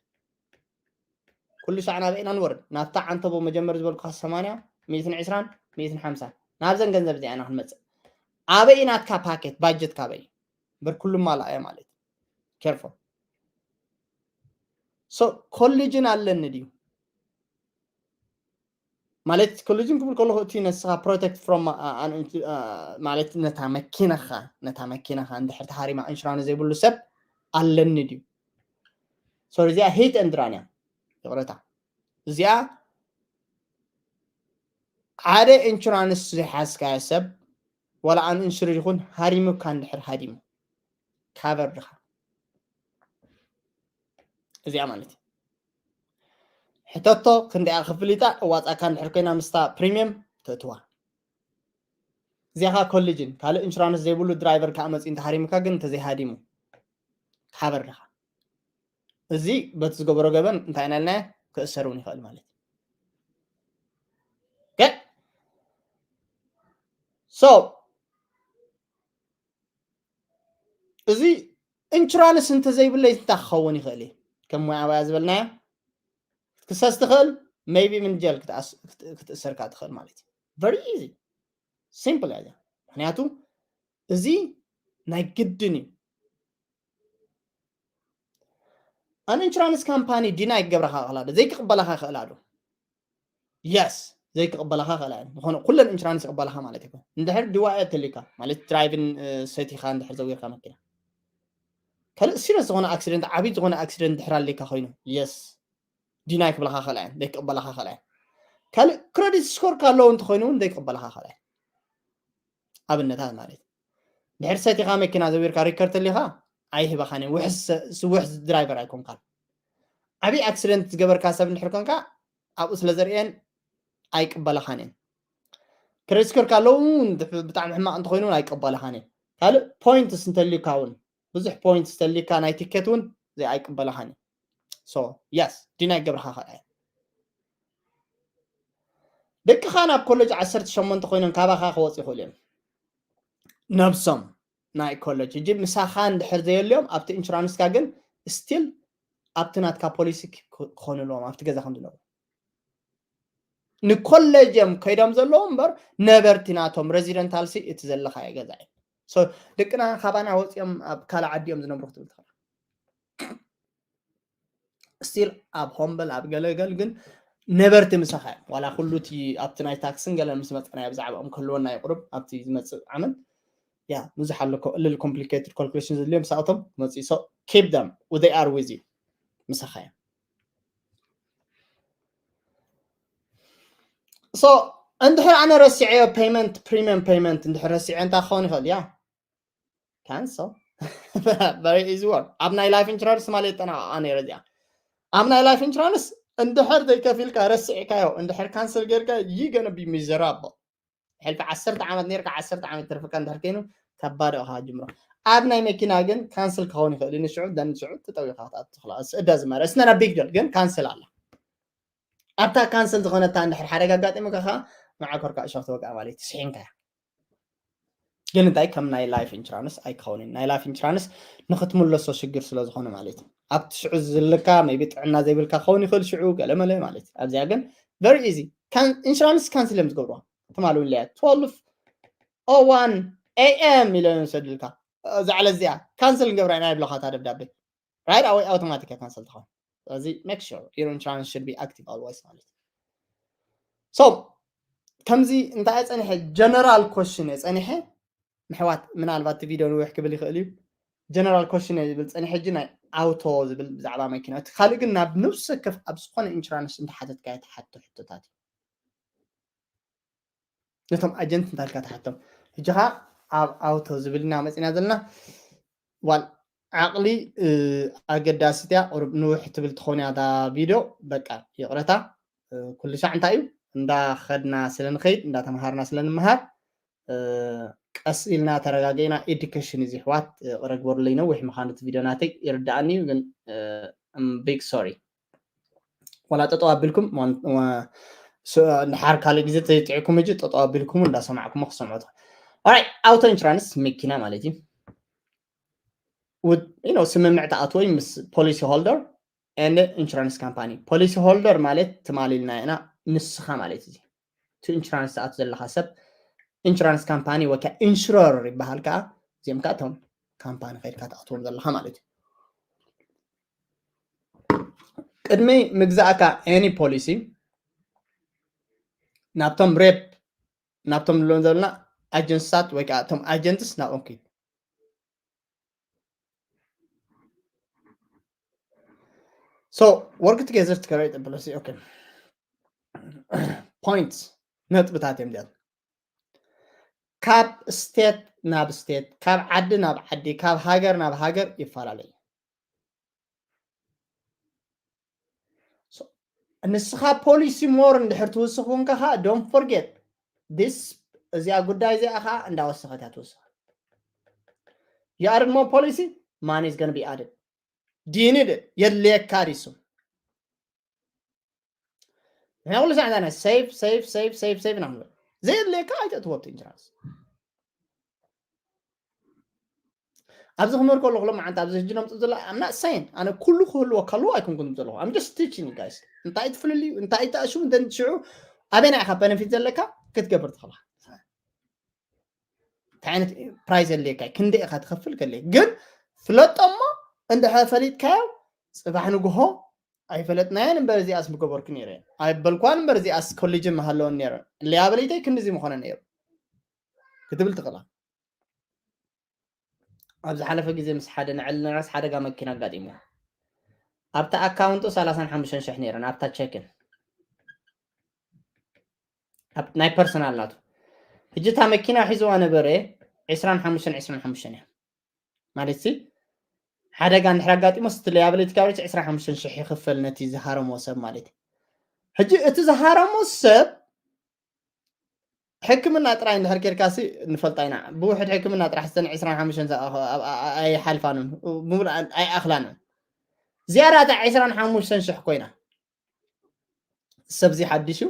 ኩሉ ሻዕ ናበይ ኢና ንወርድ ናብታ ዓንተቦ መጀመሪ ዝበልኩካ ሰማንያ ሚእትን ዕስራን ሚእትን ሓምሳን ናብዘን ገንዘብ እዚኣ ኢና ክንመፅእ ኣበይ ናትካ ፓኬት ባጀት ካበይ በር ኩሉ ማላእ እያ ማለት careful so ኮሊጅን ኣለኒ ድዩ ማለት ኮሊጅን ክብል ከለኹ እቲ ነስኻ protect from ማለት ነታ መኪናኻ ነታ መኪናኻ እንድሕር ተሃሪማ ኢንሹራንስ ዘይብሉ ሰብ ኣለኒ ድዩ so እዚኣ hit and run እያ ይቕረታ እዚኣ ሓደ ኢንሹራንስ ዘይሓዝካዮ ሰብ ዋላ ኣን ኢንሹርድ ይኹን ሃሪሙካ እንድሕር ሃዲሙ ካቨር ድኻ እዚኣ ማለት እዩ ሕተቶ ክንደኣ ክፍሊጣ እዋፃካ እንድሕር ኮይና ምስታ ፕሪሚየም ተእትዋ እዚኣኻ ኮሊጅን ካልእ ኢንሹራንስ ዘይብሉ ድራይቨር ከዓ መፂኡ እንተሃሪሙካ ግን እንተዘይሃዲሙ ካቨር ድኻ እዚ በቲ ዝገበሮ ገበን እንታይ ኢና ኢልናዮ? ክእሰር እውን ይኽእል ማለት እዩ። Okay? So እዚ ኢንሹራንስ እንተዘይብለይ እንታይ ክኸውን ይኽእል እዩ? ከም ሙያ ኣባያ ዝበልናዮ ክትክሰስ ትኽእል፣ maybe ምን ጀል ክትኣስ- ክት- ክትእሰርካ ትኽእል ማለት እዩ። Very easy, simple እያ እዚኣ። ምክንያቱ እዚ ናይ ግድን እዩ። ኣን ኢንሹራንስ ካምፓኒ ዲናይ ክገብረካ ይኽእላ ዶ? ዘይክቕበለካ ይኽእላ ዶ? የስ፣ ዘይክቕበለካ ይኽእላ እየን። ዝኾነ ኩለን ኢንሹራንስ ይቕበለካ ማለት ይኮን። እንድሕር ድዋየ ተሊካ ማለት ድራይቪን ሰቲኻ እንድሕር ዘዊርካ መኪና፣ ካልእ ሲሪየስ ዝኾነ ኣክሲደንት፣ ዓብይ ዝኾነ ኣክሲደንት ድሕር ኣሊካ ኮይኑ፣ የስ፣ ዲናይ ክብለካ ይኽእላ እየን፣ ዘይክቕበለካ ይኽእላ እየን። ካልእ ክረዲት ስኮርካ ኣለዎ እንተኮይኑ እውን ዘይክቕበለካ ይኽእላ እየን። ኣብነታት ማለት እዩ። ድሕር ሰቲኻ መኪና ዘዊርካ ሪከርድ ተሊኻ ኣይህበኻን እየን። ውሕስ ውሕስ ድራይቨር ኣይኮንካን። ዓብይ ኣክሲደንት ዝገበርካ ሰብ እንድሕር ኮንካ ኣብኡ ስለ ዘርእየን ኣይቅበለኻን እየን። ክረዲት ስኮርካ ኣለዉ እውን ብጣዕሚ ሕማቕ እንተኮይኑ እውን ኣይቅበለኻን እየን። ካልእ ፖይንትስ እንተልዩካ እውን፣ ብዙሕ ፖይንትስ እንተልዩካ ናይ ቲኬት እውን ዘይ ኣይቅበለኻን እየን። So yes፣ ዲናይ ክገብርካ ይኽእላ እየን። ደቅኻ ናብ ኮሌጅ ዓሰርተ ሸሞንተ ኮይኖም ካባኻ ክወፁ ይኽእሉ እዮም፣ ነብሶም ናይ ኮሌጅ። ሕጂ ምሳኻ እንድሕር ዘየልዮም ኣብቲ ኢንሹራንስካ ግን ስቲል ኣብቲ ናትካ ፖሊሲ ክኾኑ ኣለዎም፣ ኣብቲ ገዛ ከም ዝነብሩ። ንኮሌጅ እዮም ከይዶም ዘለዉ እምበር ነበርቲ ናቶም፣ ሬዚደንታል ሲ እቲ ዘለኻዮ ገዛ እዩ። So ደቅና ካባና ወፂኦም ኣብ ካልእ ዓዲ እዮም ዝነብሩ ክትብል ትኽእል። ስቲል ኣብ ሆምበል ኣብ ገለገል ግን ነበርቲ ምሳኻ እዮም። ዋላ ኩሉ እቲ ኣብቲ ናይ ታክስን ገለን ምስ መፀናዮ ብዛዕባኦም ክህልወና ይቕርብ ኣብቲ ዝመፅእ ዓመት። ያ ብዙሕ ኣሎ፣ እልል ኮምፕሊኬትድ ካልኩሌሽን ዘድልዮም ሳቶም ክመፅኡ። So keep them, they are with you፣ ምሳኻ እዮም። So እንድሕር ኣነ ረሲዐዮ ፔመንት፣ ፕሪሚየም ፔመንት እንድሕር ረሲዐ እንታይ ክኸውን ይኽእል? ያ ካንስል። Very easy one። ኣብ ናይ ላይፍ ኢንሹራንስ ማለት የጠናቕቃ ነይረ እዚኣ። ኣብ ናይ ላይፍ ኢንሹራንስ እንድሕር ዘይከፊልካ ረሲዕካዮ፣ እንድሕር ካንስል ጌርካ፣ you gonna be miserable። ሕልፊ ዓሰርተ ዓመት ኔርካ፣ ዓሰርተ ዓመት ተርፍካ እንድሕር ከይኑ፣ ከባድ ኢኻ ጅምሮ። ኣብ ናይ መኪና ግን ካንስል ክኸውን ይኽእል እዩ። ንሽዑ ደን ሽዑ ትጠዊኻ ክትኣቱ ትኽእል። እዳ ዝመረ እስነ ና ቢግ ዲል ግን ካንስል ኣላ። ኣብታ ካንስል ዝኾነታ እንድሕር ሓደጋ ኣጋጢሙካ ከዓ መዓኮርካ እሾኽ ትወቅዓ ማለት እዩ። ስሒንካ። ግን እንታይ ከም ናይ ላይፍ ኢንሹራንስ ኣይክኸውን እዩ። ናይ ላይፍ ኢንሹራንስ ንክትምለሶ ሽግር ስለ ዝኾነ ማለት እዩ። ኣብቲ ሽዑ ዝልካ maybe ጥዕና ዘይብልካ ክኸውን ይኽእል ሽዑ ገለመለ ማለት እዩ። ኣብዚኣ ግን very easy። ኢንሹራንስ ካንስል እዮም ዝገብርዋ። ትማል እውን ለያ twelve oh one a.m. ኢሎም እዮም ዝሰድልካ። እዛ ዕለት እዚኣ ካንስል ንገብራ ኢና ይብለኻ እታ ደብዳቤ። Right away ኣውቶማቲክ እያ ካንስል ትኸውን። ስለዚ make sure your insurance should be active always ማለት እዩ። So ከምዚ እንታይ እየ ጸኒሐ፣ ጀነራል ኮሽን እየ ጸኒሐ። ምሕዋት ምናልባት እቲ ቪድዮ ንውሕ ክብል ይኽእል እዩ። ጀነራል ኮሽን እየ ዝብል ጸኒሐ፣ ሕጂ ናይ ኣውቶ ዝብል ብዛዕባ መኪና። እቲ ካልእ ግን ናብ ነብሲ ወከፍ ኣብ ዝኾነ ኢንሹራንስ እንተሓተትካዮ ትሓቶ ሕቶታት እዩ። ነቶም ኣጀንት እንታይ ኢልካ ትሓቶም? ሕጂ ኸዓ ኣብ ኣውቶ ዝብል ኢና መፂና ዘለና። ዋል ዓቕሊ ኣገዳሲት እያ። ቁሩብ ንውሕ ትብል ትኾን እያ እታ ቪድዮ። በቃ ይቕረታ። ኩሉ ሻዕ እንታይ እዩ እንዳኸድና ስለ ንኸይድ እንዳተምሃርና ስለ ንምሃር ቀስ ኢልና ተረጋጊእና ኤዱኬሽን እዚ ኣሕዋት ረግበሩለይ። ነዊሕ ምዃኑ እቲ ቪድዮ ናተይ ይርድኣኒ እዩ፣ ግን ቢግ ሶሪ። ዋላ ጠጠው ኣቢልኩም ንሓር ካልእ ግዜ ተይጥዕኩም ሕጂ ጠጠው ኣቢልኩም እንዳሰማዕኩም ክሰምዑ ትኽእል። ኦራይት፣ ኣውቶ ኢንሹራንስ መኪና ማለት እዩ። ስምምዕ ትኣትዎ ምስ ፖሊሲ ሆልደር and ኢንሹራንስ ካምፓኒ። ፖሊሲ ሆልደር ማለት ትማሊ ኢልና ኢና፣ ንስኻ ማለት እዩ። እቲ ኢንሹራንስ ትኣቱ ዘለኻ ሰብ ኢንሹራንስ ካምፓኒ ወይ ከዓ ኢንሹረር ይበሃል። ከዓ እዚኦም ከዓ እቶም ካምፓኒ ከይድካ ትኣትዎም ዘለኻ ማለት እዩ። ቅድሚ ምግዛእካ ኤኒ ፖሊሲ ናብቶም ሬፕ ናብቶም ንብሎም ዘለና ኣጀንስታት ወይ ከዓ እቶም ኣጀንትስ ናብኦም ኪድ። So work together to create a policy. Okay. Points፣ ነጥብታት እዮም ዚኣቶም። ካብ ስቴት ናብ ስቴት፣ ካብ ዓዲ ናብ ዓዲ፣ ካብ ሃገር ናብ ሃገር ይፈላለዩ። ንስኻ ፖሊሲ ሞር እንድሕር ትውስኽ ኮንካ ኸዓ don't forget this፣ እዚኣ ጉዳይ እዚኣ ኸዓ እንዳወሰኸት እያ ትውስኽ። You added more policy, money is gonna be added። ዲኒ የድልየካ ዲሱ? ንሕና ኩሉ ሰዓት ኢና save save save save save ኢና ክንብል። ዘየድልየካ ኣይተእትዎ ኣብቲ ኢንሹራንስ። ኣብዚ ክመር ከለኹ ሎም ዓንታ ኣብዚ ሕጂ ነምፅእ ዘሎ I'm not saying ኣነ ኩሉ ክህልወካ ኣለዎ ኣይኮንኩን ዘለኹ። I'm just teaching you guys እንታይ እቲ ፍልልዩ እንታይ እቲ ኣሽሙ እንተ ሽዑ ኣበይና ኢኻ benefit ዘለካ ክትገብር ትኽእልካ። እንታይ ዓይነት ፕራይስ የድልየካ ክንደ ኢኻ ትኸፍል ከለ ግን ፍለጦ እሞ እንድሕር ፈሊጥካዮ ፅባሕ ንግሆ ኣይፈለጥናዮን እምበር እዚኣስ ምገበርኩ ነይረ ኣይበልኳን እምበር እዚኣስ ኮሌጅ ምሃለወን ነይረ። ሊያበለይተይ ክንድዚ ምኾነ ነይሩ ክትብል ትኽእላ። ኣብ ዝሓለፈ ግዜ ምስ ሓደ ንዕል ነራስ ሓደጋ መኪና ኣጋጢሙ ኣብታ ኣካውንቱ ሰላሳን ሓሙሽተን ሽሕ ነይረን ኣብታ ቸክን ናይ ፐርሰናል ናቱ። ሕጂ እታ መኪና ሒዝዋ ነበረ ዕስራን ሓሙሽተን ዕስራን ሓሙሽተን እያ ማለት ሲ ሓደጋ እንድሕር ኣጋጢሞ ስትለያበለቲ ካብ ዕስራን ሓሙሽተን ሽሕ ይኽፈል ነቲ ዝሃረሞ ሰብ ማለት እዩ። ሕጂ እቲ ዝሃረሞ ሰብ ሕክምና ጥራይ እንድሕር ኬድካ ሲ ንፈልጣ ኢና። ብውሕድ ሕክምና ጥራሕ ዝተን ዕስራን ሓሙሽተን ኣይሓልፋንን ኣይኣኽላንን። ዝያዳ እታ ዕስራን ሓሙሽተን ሽሕ ኮይና ሰብዚ ሓድሽ እዩ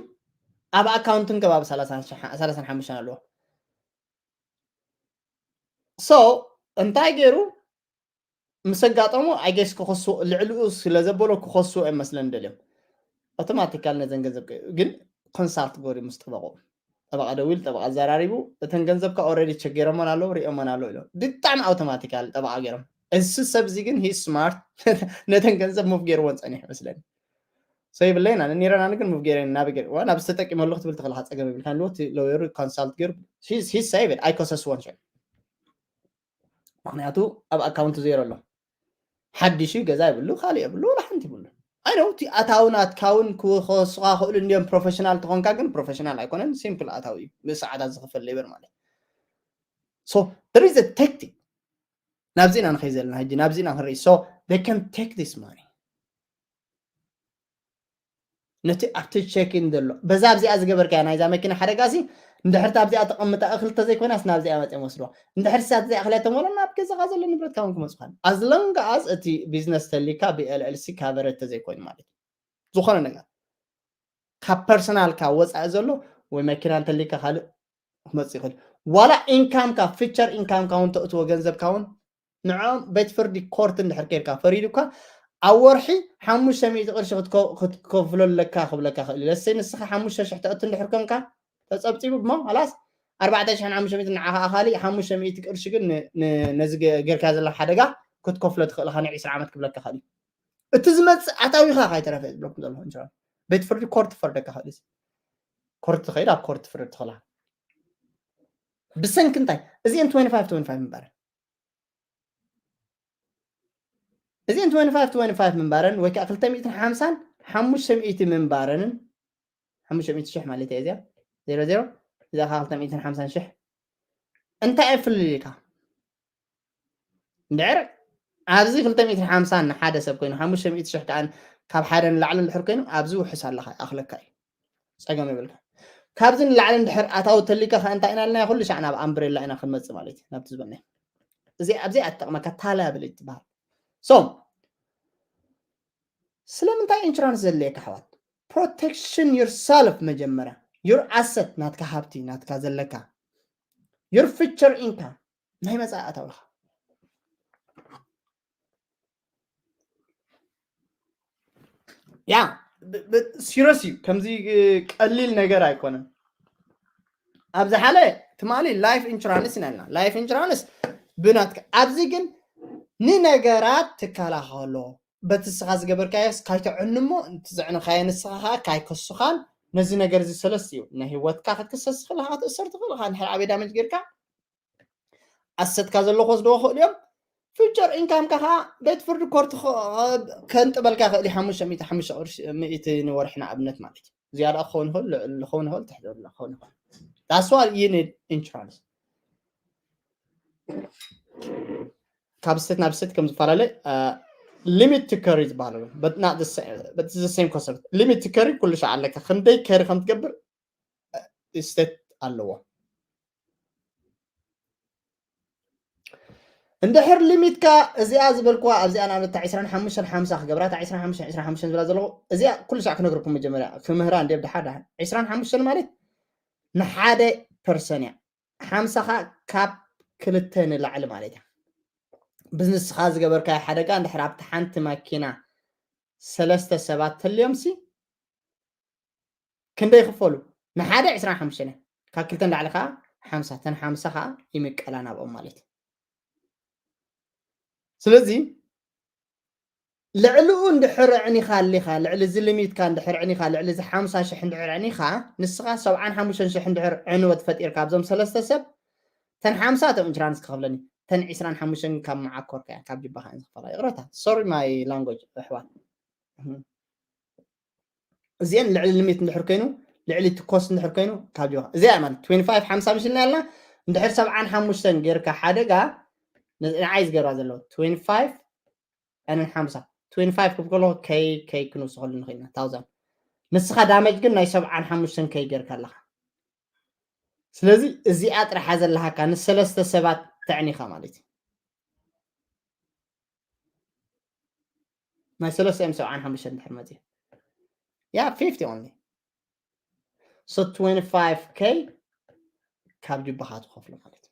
ኣብ ኣካውንትን ከባቢ ሰላሳን ሓሙሽተን ኣለዎ። So እንታይ ገይሩ ምስ ኣጋጠሙ I guess ክኸሱ ልዕልኡ ስለ ዘበሎ ክኸሱ ኣይመስለን ደልዮም። ኣውቶማቲካል ነዘን ገንዘብ ግን ኮንሳልት ገይሩ ምስ ጠበቁ ጠበቃ ደዊል ጠበቃ ኣዘራሪቡ እተን ገንዘብካ ኦረዲ ቸክ ገይሮመን ኣለዉ ሪኦመን ኣለዉ ኢሎም ብጣዕሚ ኣውቶማቲካል ጠበቃ ገይሮም። እዚ ሰብዚ ግን ሂ ስማርት ነተን ገንዘብ ሙቭ ገይርዎን ፀኒሑ መስለኒ። ሰው ይብለይና ንኒረና ግን ሙቭ ገይረን ናብ ገር ናብ ዝተጠቂመሉ ክትብል ትኽእልካ ፀገም ይብልካ ንዎ ለወሩ ኮንሳልት ገይሩ ሂ ሰይቭድ ኣይኮሰስዎን ሽዑ ምክንያቱ ኣብ ኣካውንት ዜሮ ኣሎ። ሓድሽ እዩ፣ ገዛ ይብሉ፣ ካልእ የብሉ፣ ወላ ሓንቲ ይብሉ። ኣይ ነው እቲ ኣታዊ ናትካ እውን ክወኸሱኻ ክእሉ እንዲዮም ፕሮፌሽናል ተኾንካ ግን ፕሮፌሽናል ኣይኮነን። ሲምፕል ኣታዊ እዩ ብሰዓታት ዝኽፈል ሌበር ማለት። So there is a tactic ናብዚ ኢና ንኸይ ዘለና ሕጂ ናብዚ ኢና ክንርኢ። So they can take this money ነቲ ኣብቲ ቸኪን ዘሎ በዛ ኣብዚኣ ዝገበርካያ ናይዛ መኪና ሓደጋ ሲ እንድሕር ኣብዚኣ ተቐምጣ እኽሊ ተዘይኮይናስ ናብዚኣ መፅኦም ወስድዋ እንድሕር ሳት ዘይኣኽለቶም ወላ ናብ ገዛኻ ዘሎ ንብረትካ እውን ክመፁኻን ኣዝለንጋኣዝ እቲ ቢዝነስ ተሊካ ብኤልኤልሲ ካቨረ ተዘይኮይኑ ማለት እዩ። ዝኾነ ነገር ካብ ፐርሰናልካ ወፃኢ ዘሎ ወይ መኪና እንተሊካ ካልእ ክመፅእ ይኽእል። ዋላ ኢንካምካ ፊቸር ኢንካምካ እውን ተእትዎ ገንዘብካ እውን ንዕኦም ቤት ፍርዲ ኮርት እንድሕር ከይድካ ፈሪዱካ ኣብ ወርሒ ሓሙሽተ ሚእቲ ቅርሺ ክትከፍሎ ኣለካ ክብለካ ክእል ለሰይ ንስኻ ሓሙሽተ ሽሕ ተእቱ እንድሕር ኮንካ ተፀብፂቡ እሞ ላስ ኣርባዕተ ሽሕን ሓሙሽተ ሚእትን ንዓኻ ኣኻሊ ሓሙሽተ ሚእቲ ቅርሺ ግን ነዚ ገርካ ዘለ ሓደጋ ክትከፍሎ ትኽእልካ ን ዕስራ ዓመት ክብለካ ክእል እዩ። እቲ ዝመፅእ ኣታዊኻ ካይተረፈ ዝብለኩም ዘለኹ እንሽራንስ ቤት ፍርዲ ኮርት ፈርደካ ክእል ኮርት ትኸይድ ኣብ ኮርት ፍርድ ትኽእላ ብሰንኪ እንታይ እዚአን ትወንቲ ፋይቭ ትወንቲ ፋይቭ ምንባረን እዚአን ትወንቲ ፋይቭ ትወንቲ ፋይቭ ምንባረን ወይ ከዓ ክልተ ሚእትን ሓምሳን ሓሙሽተ ሚእቲ ምንባረንን ሓሙሽተ ሚእቲ ሽሕ ማለት እየ እዚኣ ዜሮ ዜሮ እዚኣ ከዓ ክልተ ሚእትን ሓምሳን ሽሕ እንታይ እየ ፍልልካ እንድሕር ኣብዚ ክልተ ሚእትን ሓምሳን ንሓደ ሰብ ኮይኑ ሓሙሽተ ሚእቲ ሽሕ ከዓ ካብ ሓደ ንላዕሊ እንድሕር ኮይኑ ኣብዚ ውሕስ ኣለካ ይኣኽለካ እዩ ፀገም ይብልካ ካብዚ ንላዕሊ እንድሕር ኣታዊ ተሊካ ከዓ እንታይ ኢና ኢልና ኩሉ ሻዕ ናብ ኣምብሬላ ኢና ክንመፅእ ማለት እዩ ናብቲ ዝበልና እዚ ኣብዚ ኣትጠቕመካ ታላብል ትበሃል so ስለምንታይ ኢንሹራንስ ዘድልየካ ኣሕዋት protection yourself መጀመርያ your asset ናትካ ሃብቲ ናትካ ዘለካ your future income ናይ መፃኢ ኣታዊኻ ያ serious እዩ ከምዚ ቀሊል ነገር ኣይኮነን ኣብ ዝሓለ ትማሊ life insurance ኢና ኢልና life insurance ብናትካ ኣብዚ ግን ንነገራት ትከላኸሎ በቲ ንስኻ ዝገበርካዮስ ካይተዕንሞ እቲ ዘዕነኻዮ ንስኻ ከዓ ካይከሱኻን ነዚ ነገር እዚ ሰለስተ እዩ ናይ ህይወትካ ክትክሰስ ትኽእል ኢኻ ክትእሰር ትኽእል ኢኻ እንድሕር ዓበይ ዳመጅ ጌርካ ኣሰትካ ዘሎ ክወስድዎ ክእሉ እዮም future income ካ ከዓ ቤት ፍርዲ ኮርት ከንጥበልካ ክእል ሓሙሽተ ሚእቲ ሓሙሽተ ቅርሺ ሚእቲ ንወርሒ ንኣብነት ማለት እዩ ዝያዳ ክኸውን ይኽእል ልዕሊ ክኸውን ይኽእል ትሕቲ ክኸውን ይኽእል that's why you need insurance ካብ ስቴት ናብ ስቴት ከም ዝፈላለ limit to carry ዝበሃል but not the same concept limit to carry ኩሉ ሻዕ ኣለካ ክንደይ carry ከም ትገብር ስቴት ኣለዎ እንድሕር ሊሚትካ እዚኣ ዝበልኩዋ ኣብዚኣ ንኣብነት ዕስራን ሓሙሽተን ሓምሳ ክገብራ፣ እታ ዕስራን ሓሙሽተን ዕስራን ሓሙሽተን ዝብላ ዘለኹ እዚኣ ኩሉ ሳዕ ክነግረኩም መጀመርያ ክምህራ እንደ ብድሓር ድሓር ዕስራን ሓሙሽተን ማለት ንሓደ ፐርሰን እያ። ሓምሳ ኸዓ ካብ ክልተ ንላዕሊ ማለት እያ። ብዝንስኻ ዝገበርካዮ ሓደጋ እንድሕር ኣብቲ ሓንቲ ማኪና ሰለስተ ሰባት ተልዮምሲ ክንደይ ይኽፈሉ? ንሓደ ዕስራን ሓሙሽተን እያ። ካብ ክልተ ንላዕሊ ኸዓ ሓምሳ፣ ተን ሓምሳ ኸዓ ይምቀላ ናብኦም ማለት እዩ። ስለዚ ልዕሊኡ እንድሕር ኣዕኒኻ ኣሊኻ፣ ልዕሊ እዚ ሊሚትካ እንድሕር ኣዕኒኻ፣ ልዕሊ እዚ ሓምሳ ሽሕ እንድሕር ኣዕኒኻ፣ ንስኻ ሰብዓን ሓሙሽተን ሽሕ እንድሕር ዕንወት ፈጢርካ ኣብዞም ሰለስተ ሰብ፣ ተን ሓምሳ እቶም ኢንሹራንስ ክኸፍለኒ፣ ተን ዕስራን ሓሙሽተን ካብ መዓኮርካ እያ፣ ካብ ጅባኻ እየን ዝኽፈላ። ይቕረታ፣ ሶሪ ማይ ላንጎጅ ኣሕዋት። እዚአን ልዕሊ ሊሚት እንድሕር ኮይኑ፣ ልዕሊ እቲ ኮስት እንድሕር ኮይኑ ካብ ጅባኻ። እዚኣ ማለት ትዌንቲ ፋይቭ ሓምሳ ምሽ ኢልና ያልና፣ እንድሕር ሰብዓን ሓሙሽተን ጌርካ ሓደጋ ን-፣ ንዓይ ዝገብራ ዘለዉ ትዌንቲ ፋይቭ ኣነን ሓምሳ፣ ትዌንቲ ፋይቭ ክብል ከለኹ ከይ፣ ከይ ክንውስኸሉ ንኽእል ኢና፣ ታውዛንድ። ንስኻ ዳመጅ ግን ናይ ሰብዓን ሓሙሽተን ከይ ጌርካ ኣለኻ። ስለዚ እዚኣ ጥራሕ እያ ዘለሃካ ንሰለስተ ሰባት ተዕኒኻ ማለት እዩ። ናይ ሰለስተ እዮም ሰብዓን ሓሙሽተን እንድሕር መፅዩ። ያ፣ ፊፍቲ ኦንሊ። So ትዌንቲ ፋይቭ ኬይ ካብ ጅባኻ ትኸፍሎ ማለት እዩ።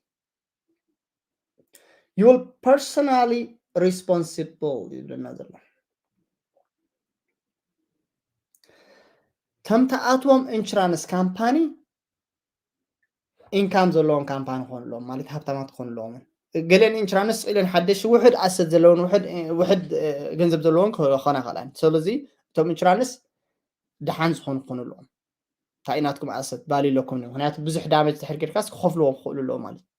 You will personally responsible ይብለና ዘሎ። ከም ትኣትዎም ኢንሹራንስ ካምፓኒ ኢንካም ዘለዎም ካምፓኒ ክኾኑ ኣለዎም፣ ማለት ሃብታማት ክኾኑ ኣለዎም። ገለን ኢንሹራንስ ኢለን ሓደሽ ውሕድ ኣሰት ዘለውን ውሕድ፣ ውሕድ፣ እ፣ ገንዘብ ዘለውን ክኾና ይኽእላ እየን። ስለዚ እቶም ኢንሹራንስ ደሓን ዝኾኑ ክኾኑ ኣለዎም። እንታይ ናትኩም ኣሰት ቫልዩ ኣለኩም፣ ምኽንያቱ ብዙሕ ዳመጅ ድሕር ጌርካስ ክኸፍልዎ ክኽእሉ ኣለዎም ማለት እዩ።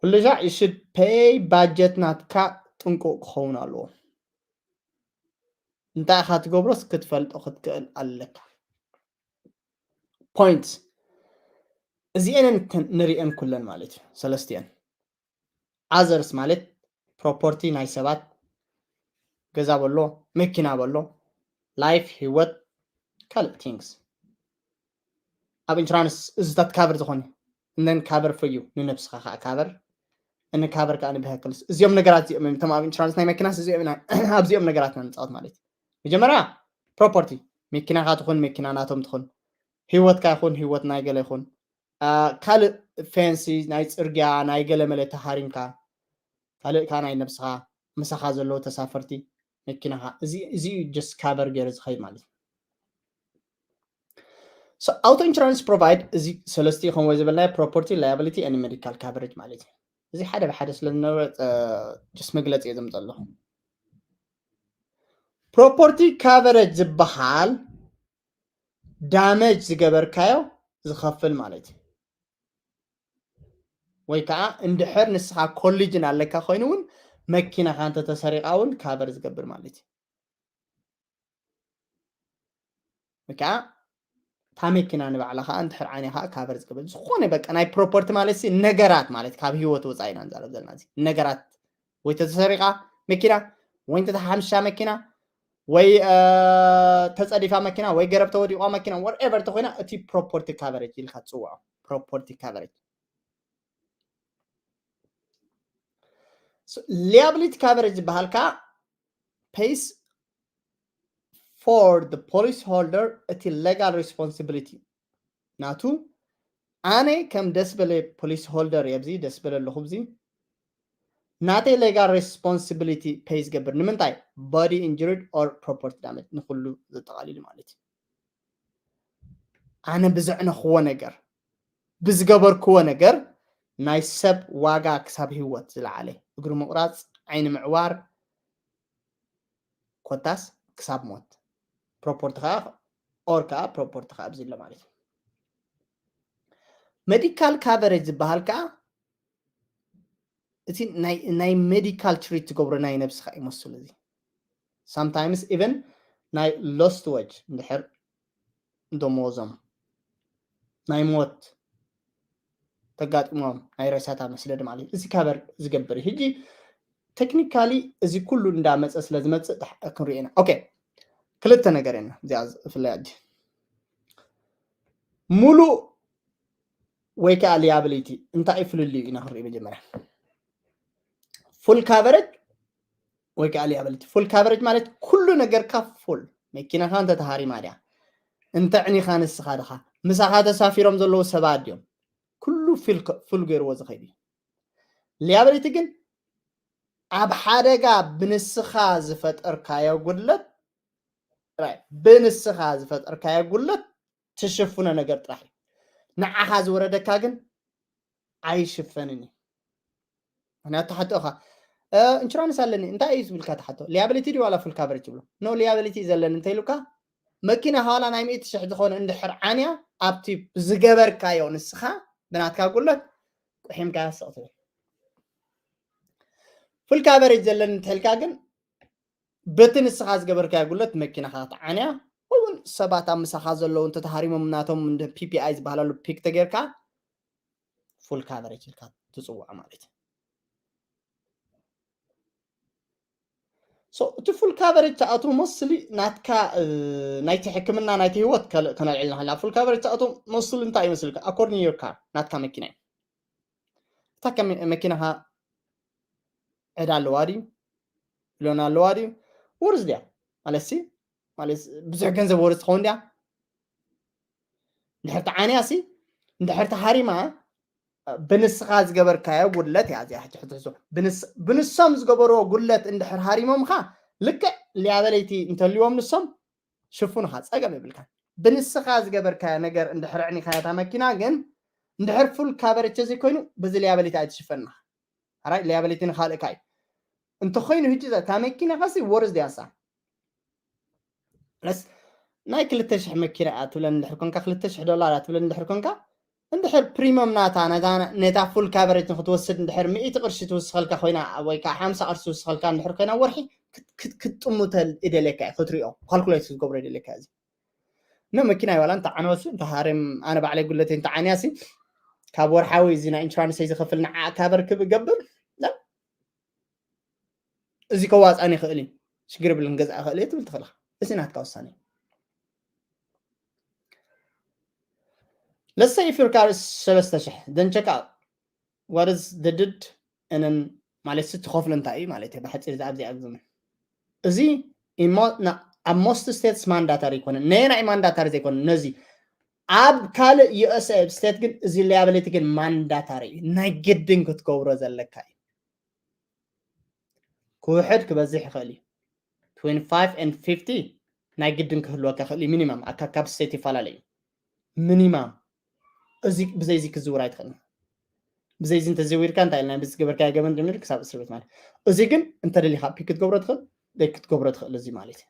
ኩሉ ሻዕ you should pay ባጀት ናትካ ጥንቁቕ ክኸውን ኣለዎ። እንታይ ኢኻ ትገብሮስ ክትፈልጦ ክትክእል ኣለካ። ፖይንትስ እዚኤንን ክን-፣ ንሪኤን ኩለን ማለት እዩ። ሰለስቲኤን። ኣዘርስ ማለት ፕሮፐርቲ ናይ ሰባት፣ ገዛ በሎ፣ መኪና በሎ፣ ላይፍ፣ ህይወት፣ ካልእ ቲንግስ። ኣብ ኢንሹራንስ እዚታት ካቨር ዝኾነ፣ እነን ካቨር for you፣ ንነብስኻ ከዓ ካቨር፣ እነ ካቨር ከዓ ንብሀክልስ። እዚኦም ነገራት እዚኦም እዮም፣ እቶም ኣብ ኢንሹራንስ ናይ መኪናስ እዚኦም ኢና፣ ኣብዚኦም ነገራት ኢና ንፃወት ማለት እዩ። መጀመርያ ፕሮፐርቲ፣ መኪናኻ ትኹን መኪና ናቶም ትኹን፣ ህይወትካ ይኹን ህይወት ናይ ገለ ይኹን፣ አ፣ ካልእ ፌንሲ፣ ናይ ፅርግያ፣ ናይ ገለ መለ ተሃሪምካ፣ ካልእ ከዓ ናይ ነብስኻ፣ ምሳኻ ዘለዉ ተሳፈርቲ፣ መኪናኻ፣ እዚ፣ እዚ እዩ ጀስት ካቨር ገይሩ ዝኸይድ ማለት እዩ። So, ኣውቶ ኢንሹራንስ ፕሮቫይድ እዚ ሰለስቲኡ ከምኡ ዝበልናዮ ፕሮፐርቲ፣ ላያቢሊቲ፣ ኤንድ ሜዲካል ካቨሬጅ ማለት እዩ። እዚ ሓደ ብሓደ ስለ ዝነበረ፣ እ፣ ጀስት መግለፂ እየ ዘምፅእ ኣለኹ። ፕሮፐርቲ ካቨሬጅ ዝበሃል ዳመጅ ዝገበርካዮ ዝኸፍል ማለት እዩ። ወይ ከዓ እንድሕር ንስኻ ኮሊጅን ኣለካ ኮይኑ እውን መኪናኻ እንተተሰሪቓ እውን ካቨር ዝገብር ማለት እዩ። ወይ ከዓ እታ መኪና ንባዕላ ከዓ እንድሕር ዓይነ ከዓ ካቨር ዝገብር ዝኾነ በቃ ናይ ፕሮፐርቲ ማለት ሲ ነገራት ማለት ካብ ህይወት ወፃኢ ኢና ንዛረብ ዘለና። እዚ ነገራት ወይ ተተሰሪቓ መኪና ወይ እንተተሓምሻ መኪና ወይ፣ እ፣ ተጸዲፋ መኪና ወይ ገረብ ተወዲቋ መኪና whatever ተኾይና እቲ ፕሮፐርቲ ካቨሬጅ ኢልካ ትጽውዖ። ፕሮፐርቲ ካቨሬጅ። So, ሊያብሊቲ ካቨሬጅ ዝበሃል ከዓ pays for the policy holder እቲ ሌጋል ሪስፖንሲቢሊቲ ናቱ ኣነ ከም ደስ በለ ፖሊሲ ሆልደር እየ ኣብዚ ደስ በለ ኣለኹ ኣብዚ ናተይ ሌጋል ሬስፖንሲቢሊቲ ፔይ ዝገብር ንምንታይ ቦዲ ኢንጁሪድ ኦር ፕሮፐርቲ ዳመጅ ንኩሉ ዘጠቃሊሉ ማለት እዩ። ኣነ ብዘዕነኽዎ ነገር ብዝገበርክዎ ነገር ናይ ሰብ ዋጋ ክሳብ ህይወት ዝለዓለ እግሪ ምቁራፅ ዓይኒ ምዕዋር ኮታስ ክሳብ ሞት ፕሮፐርቲ ከዓ ኦር ከዓ ፕሮፐርቲ ከዓ ኣብዚ ኣሎ ማለት እዩ። ሜዲካል ካቨሬጅ ዝበሃል ከዓ እቲ ናይ ሜዲካል ትሪት ትገብሮ ናይ ነብስካ ይመስሉ እዚ ሳምታይምስ ኢቨን ናይ ሎስት ወጅ እንድሕር ደሞዞም ናይ ሞት ተጋጢሞም ናይ ሬሳታ መስለዲ ማለት እዩ። እዚ ካቨር ዝገብር እዩ። ሕጂ ቴክኒካሊ እዚ ኩሉ እንዳመፀ ስለ ዝመፅእ ክንሪኦ ኢና። ኦኬ ክልተ ነገር ኢና እዚኣ ፍላይ ኣዲ ሙሉእ ወይ ከዓ liability እንታይ እዩ ፍልልዩ ኢና ክንርኢ መጀመርያ። Full coverage ወይ ከዓ liability። Full coverage ማለት ኩሉ ነገርካ full፣ መኪናኻ እንተተሃሪማ ድያ፣ እንተ ዕኒኻ ንስኻ ድኻ፣ ምሳኻ ተሳፊሮም ዘለዉ ሰባት ድዮም፣ ኩሉ full ገይርዎ ዝኸይድ እዩ። Liability ግን ኣብ ሓደጋ ብንስኻ ዝፈጠርካዮ ጉድለት ብንስኻ ዝፈጠርካዮ ጉድለት ትሽፍኖ ነገር ጥራሕ እዩ። ንዓኻ ዝወረደካ ግን ኣይሽፈንን እዩ። ምክንያቱ ትሓትኦኻ ኢንሹራንስ ኣለኒ እንታይ እዩ ዝብልካ ትሓቶ፣ liability ድዩ ዋላ full coverage ይብሎ። No, liability እዩ ዘለኒ እንተኢሉካ መኪና ዋላ ናይ ሚእቲ ሽሕ ዝኾነ እንድሕር ዓንያ ኣብቲ ዝገበርካዮ ንስኻ ብናትካ ጉለት ቁሒምካ ስቕ ትብል። Full coverage ዘለኒ እንተልካ ግን በቲ ንስኻ ዝገበርካዮ ጉለት መኪናኻ ትዓንያ ወይ እውን ሰባት ኣብ ምሳኻ ዘለዉ እንተተሃሪሞም ናቶም እንደ P P I ዝበሃላሉ ፒክ ተጌርካ full coverage ኢልካ ትፅውዖ ማለት እዩ። So እቲ full coverage ትኣትዎ mostly ናትካ ናይቲ ሕክምና ናይቲ ህይወት ከነልዕልና ከለና full coverage ትኣትዎ mostly እንታይ ይመስልካ? According your car ናትካ መኪና እዩ። እታ መኪናኻ ዕዳ ኣለዋ ድዩ? ሎን ኣለዋ ድዩ? ውርዝ ድያ ማለት ሲ ማለት ብዙሕ ገንዘብ ወርዝ ትኸውን ድያ? እንድሕር ተዓንያ ሲ እንድሕር ተሃሪማ ብንስኻ ዝገበርካዮ ጉድለት እያ እዚኣ ሕጂ ክትሕዞ። ብንሶም ዝገበርዎ ጉድለት እንድሕር ሃሪሞምኻ ልክዕ ሊያበለይቲ እንተልዎም ንሶም ሽፉንኻ ጸገም የብልካ። ብንስኻ ዝገበርካዮ ነገር እንድሕር ዕኒኻያ እታ መኪና ግን እንድሕር full coverage ዘይኮይኑ በዚ ሊያበለይቲ ኣይትሽፈንኻ። ኣራይ ሊያበለይቲ ንኻልእካ እዩ። እንተኾይኑ ሕጂ እታ መኪና ኸሲ ወርዝ ድያሳ ለስ ናይ ክልተ ሽሕ መኪና እያ ትብለን እንድሕር ኮንካ ክልተ ሽሕ ዶላር እያ ትብለን እንድሕር ኮንካ እንድሕር ፕሪሚየም ናታ ነታ ነታ full coverage ንክትወስድ እንድሕር ሚእቲ ቅርሺ ትውስኸልካ ኮይና ወይ ከዓ ሓምሳ ቅርሺ ትውስኸልካ እንድሕር ኮይና ወርሒ ክትጥምተል ይደልየካ እዩ ክትሪኦ ካልኩሌት ክትገብሮ ይደልየካ እዚ ነ መኪና ይዋላ እንተዓነወሲ እንተሃርም ኣነ ባዕለይ ጉለተይ እንተዓንያሲ ካብ ወርሓዊ እዚ ናይ ኢንሹራንስ ዝኸፍል ንዓ ካቨር ክገብር እዚ ከዋፃን ይኽእል እዩ ሽግር ብል ንገዛ ይኽእል እየ ትብል ትኽእል እዚ ናትካ ውሳኔ ለሰ ኢፍርካርስ ሰለስተ ሽሕ then check out what is the did and then ማለት ስ ትኸፍሎ እንታይ እዩ ማለት እዩ ብሓፂር ኣብዚ ኣብዝምን እዚ ኣብ most states ማንዳታሪ ይኮነ ነየናይ ማንዳታሪ ዘይኮነ ነዚ ኣብ ካልእ USA state ግን እዚ liability ግን ማንዳታሪ እዩ ናይ ግድን ክትገብሮ ዘለካ እዩ ክውሕድ ክበዝሕ ይኽእል እዩ twenty-five and fifty ናይ ግድን ክህልወካ ይኽእል እዩ ሚኒማም ኣካ ካብ ስቴት ይፈላለ እዩ ሚኒማም እዚ ብዘይዚ ክዝውር ኣይትኽእልን ብዘይዚ እንተዘዊርካ እንታይ ኢልና ብዝገበርካ ገበን ጀሚሩ ክሳብ እስር ቤት ማለት እዚ ግን እንተደሊካ ፒክ ክትገብሮ ትኽእል ደይ ክትገብሮ ትኽእል እዚ ማለት እዩ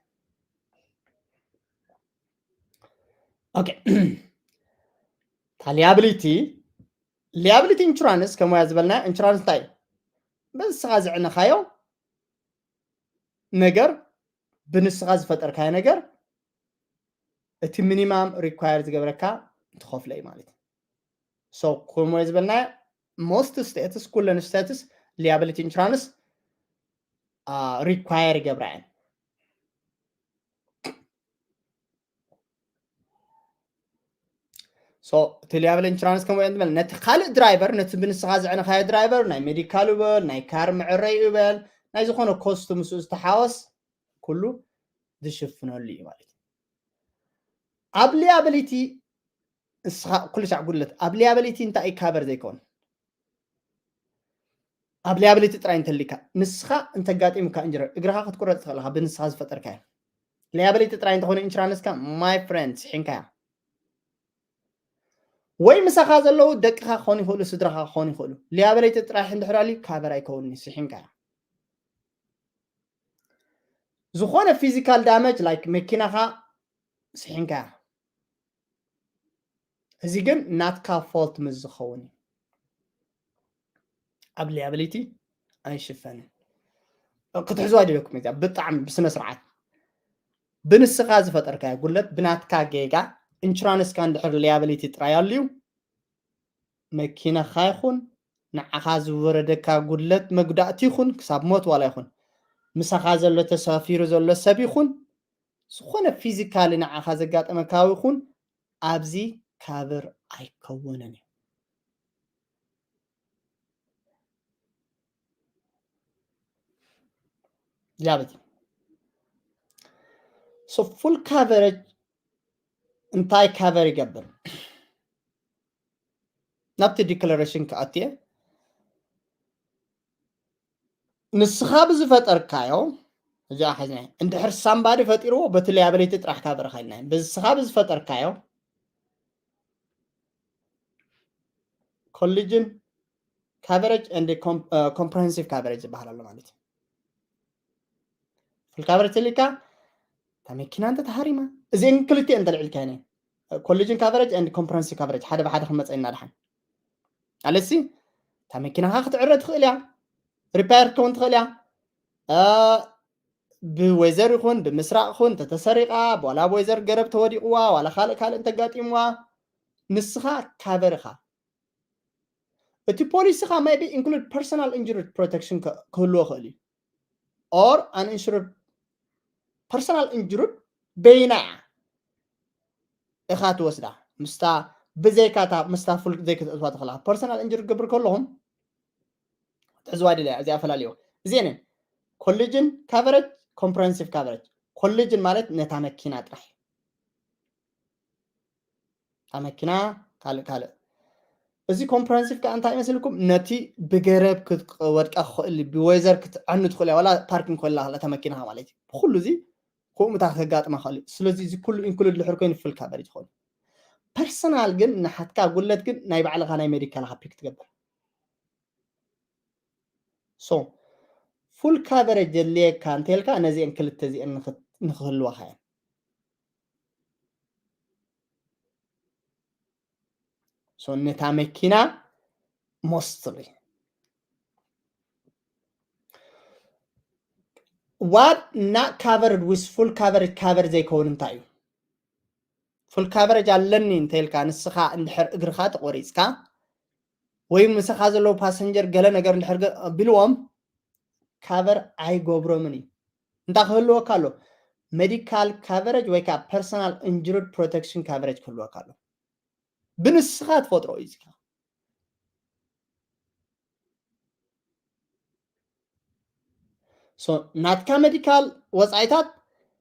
ኦኬ ታ liability liability insurance ከም ወያ ዝበልና insurance እንታይ እዩ በንስኻ ዝዕነኻዮ ነገር ብንስኻ ዝፈጠርካዮ ነገር እቲ ሚኒማም require ዝገብረካ ትኸፍሎ እዩ ማለት እዩ so ከምኡ ዝበልና most states ኩለን states liability insurance require ይገብራ እየን so እቲ liability insurance ከምኡ እዮም ዝበል ነቲ ካልእ ድራይቨር ነቲ ብንስኻ ዝዕነኻዮ ድራይቨር ናይ ሜዲካል ይበል ናይ ካር መዕረይ ይበል ናይ ዝኾነ ኮስቱ ምስኡ ዝተሓወስ ኩሉ ዝሽፍነሉ እዩ ማለት እዩ ኣብ liability ንስኻ ኩሉ ሻዕ ጉድለት ኣብ liability እንታይ እዩ ካቨር ዘይከውን ኣብ liability ጥራይ እንተሊካ ንስኻ እንተጋጢሙካ እንጅረር እግርኻ ክትቁረፅ ትኽእልኻ ብንስኻ ዝፈጠርካዮ liability ጥራይ እንተኾነ ኢንሹራንስካ my friend ስሒንካያ ወይ ምሳኻ ዘለዉ ደቅኻ ክኾኑ ይኽእሉ ስድራኻ ክኾኑ ይኽእሉ liability ጥራሕ እንድሕር ኣልዩ ካቨር ኣይከውንኒ ስሒንካያ ዝኾነ physical damage like መኪናኻ ስሒንካያ እዚ ግን ናትካ ፎልት ምስ ዝኸውን እዩ ኣብ liability ኣይሽፈንን ክትሕዝዋ ድለኩም እዚኣ ብጣዕሚ ብስነ ስርዓት ብንስኻ ዝፈጠርካዮ ጉለት ብናትካ ጌጋ ኢንሹራንስካ እንድሕር liability ጥራይ ኣልዩ መኪናኻ ይኹን ንዓኻ ዝወረደካ ጉድለት መጉዳእቲ ይኹን ክሳብ ሞት ዋላ ይኹን ምሳኻ ዘሎ ተሳፊሩ ዘሎ ሰብ ይኹን ዝኾነ ፊዚካሊ ንዓኻ ዘጋጠመካ ይኹን ኣብዚ ካቨር ኣይከውንን እዩ ሊያብሊቲ። So full coverage እንታይ cover ይገብር? ናብቲ declaration ክኣትየ። ንስኻ ብዝፈጠርካዮ እዚኣ ሓዝና፣ እንድሕር ሳምባዲ ፈጢርዎ በቲ ሊያብሊቲ ጥራሕ cover ኻይልና፣ ንስኻ ብዝፈጠርካዮ collision coverage and comprehensive coverage ዝበሃል ኣሎ ማለት እዩ። Full coverage ተልካ እታ መኪና እንተ ተሃሪማ፣ እዚአን ክልቲአን እንተ ልዕልካየን፣ collision coverage and comprehensive coverage ሓደ ብሓደ ክመፀና ድሓን ኣለሲ እታ መኪናኻ ክትዕረ ትኽእል እያ፣ repair ክትከውን ትኽእል እያ። ብወይዘር ይኹን ብምስራቕ ይኹን እንተተሰሪቓ፣ ዋላ ብወይዘር ገረብ ተወዲቕዋ፣ ዋላ ካልእ ካልእ እንተጋጢምዋ፣ ንስኻ cover ኢኻ። እቲ ፖሊሲኻ maybe include personal injury protection ክህልዎ ይኽእል እዩ። Or uninsured personal injury በይና እያ ኢኻ ትወስዳ። ምስታ ብዘይካታ ምስታ full ዘይክትእትዋ ትኽእላ። Personal injury ክገብር ከለኹም ትሕዝዋ ድለ እዚኣ ፈላልዮ። እዚአን collision coverage፣ comprehensive coverage። Collision ማለት ነታ መኪና ጥራሕ፣ እታ መኪና ካልእ ካልእ። እዚ comprehensive ከኣ እንታይ ይመስልኩም? ነቲ ብገረብ ክትወድቃ ክኽእል፣ ብወይዘር ክትዐኑ ትኽእል እያ፣ ዋላ ፓርኪንግ ኮይላ እታ መኪናኻ ማለት እዩ። ብኩሉ እዚ ከምኡታት ከጋጥማ ክኽእል እዩ። ስለዚ እዚ ኩሉ include ድሕር ኮይኑ full coverage ይኸውን። Personal ግን ንሓትካ ጉለት ግን ናይ ባዕልኻ ናይ ሜዲካልኻ pick ትገብር። So full coverage የድልየካ እንተልካ ነዚአን ክልተ እዚአን ንኽህልዋኻ እየን። So ነታ መኪና mostly what not covered with full coverage cover ዘይከውን እንታይ እዩ? Full coverage ኣለኒ እንተልካ ንስኻ እንድሕር እግርኻ ተቆሪፅካ ወይ ምሳኻ ዘለዉ ፓሰንጀር ገለ ነገር እንድሕር ቢልዎም cover ኣይገብሮምን እዩ። እንታይ ክህልወካ ኣሎ? Medical coverage ወይ ከዓ personal injury protection coverage ክህልወካ ኣሎ። ብንስኻ ትፈጥሮ እዩ እዚካ። So ናትካ ሜዲካል ወፃኢታት፣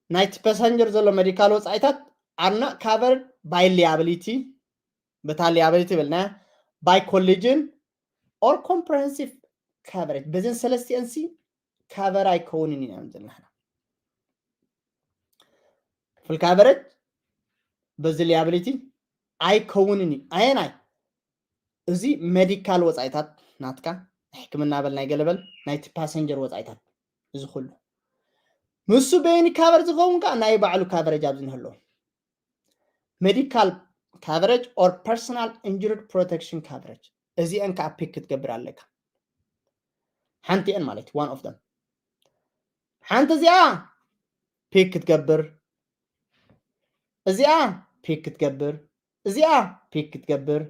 ናይቲ ፓሰንጀር ዘሎ ሜዲካል ወፃኢታት are not covered by liability፣ በታ liability በልና፣ by collision or comprehensive coverage። በዘን ሰለስቲአን ሲ cover ኣይከውንን ኢና ዘለና። Full coverage በዚ liability ኣይከውንን እዩ። ኣየናይ? እዚ ሜዲካል ወፃኢታት ናትካ፣ ናይ ሕክምና በል፣ ናይ ገለበል፣ ናይቲ ፓሰንጀር ወፃኢታት፣ እዚ ኩሉ ንሱ በይኒ cover ዝኸውን ከዓ ናይ ባዕሉ coverage ኣብዚ ንህልዎ። Medical coverage or personal injury protection coverage፣ እዚአን ከዓ pick ክትገብር ኣለካ። ሓንቲአን ማለት እዩ፣ one of them። ሓንቲ እዚኣ pick ክትገብር፣ እዚኣ pick ክትገብር፣ እዚኣ pick ክትገብር፣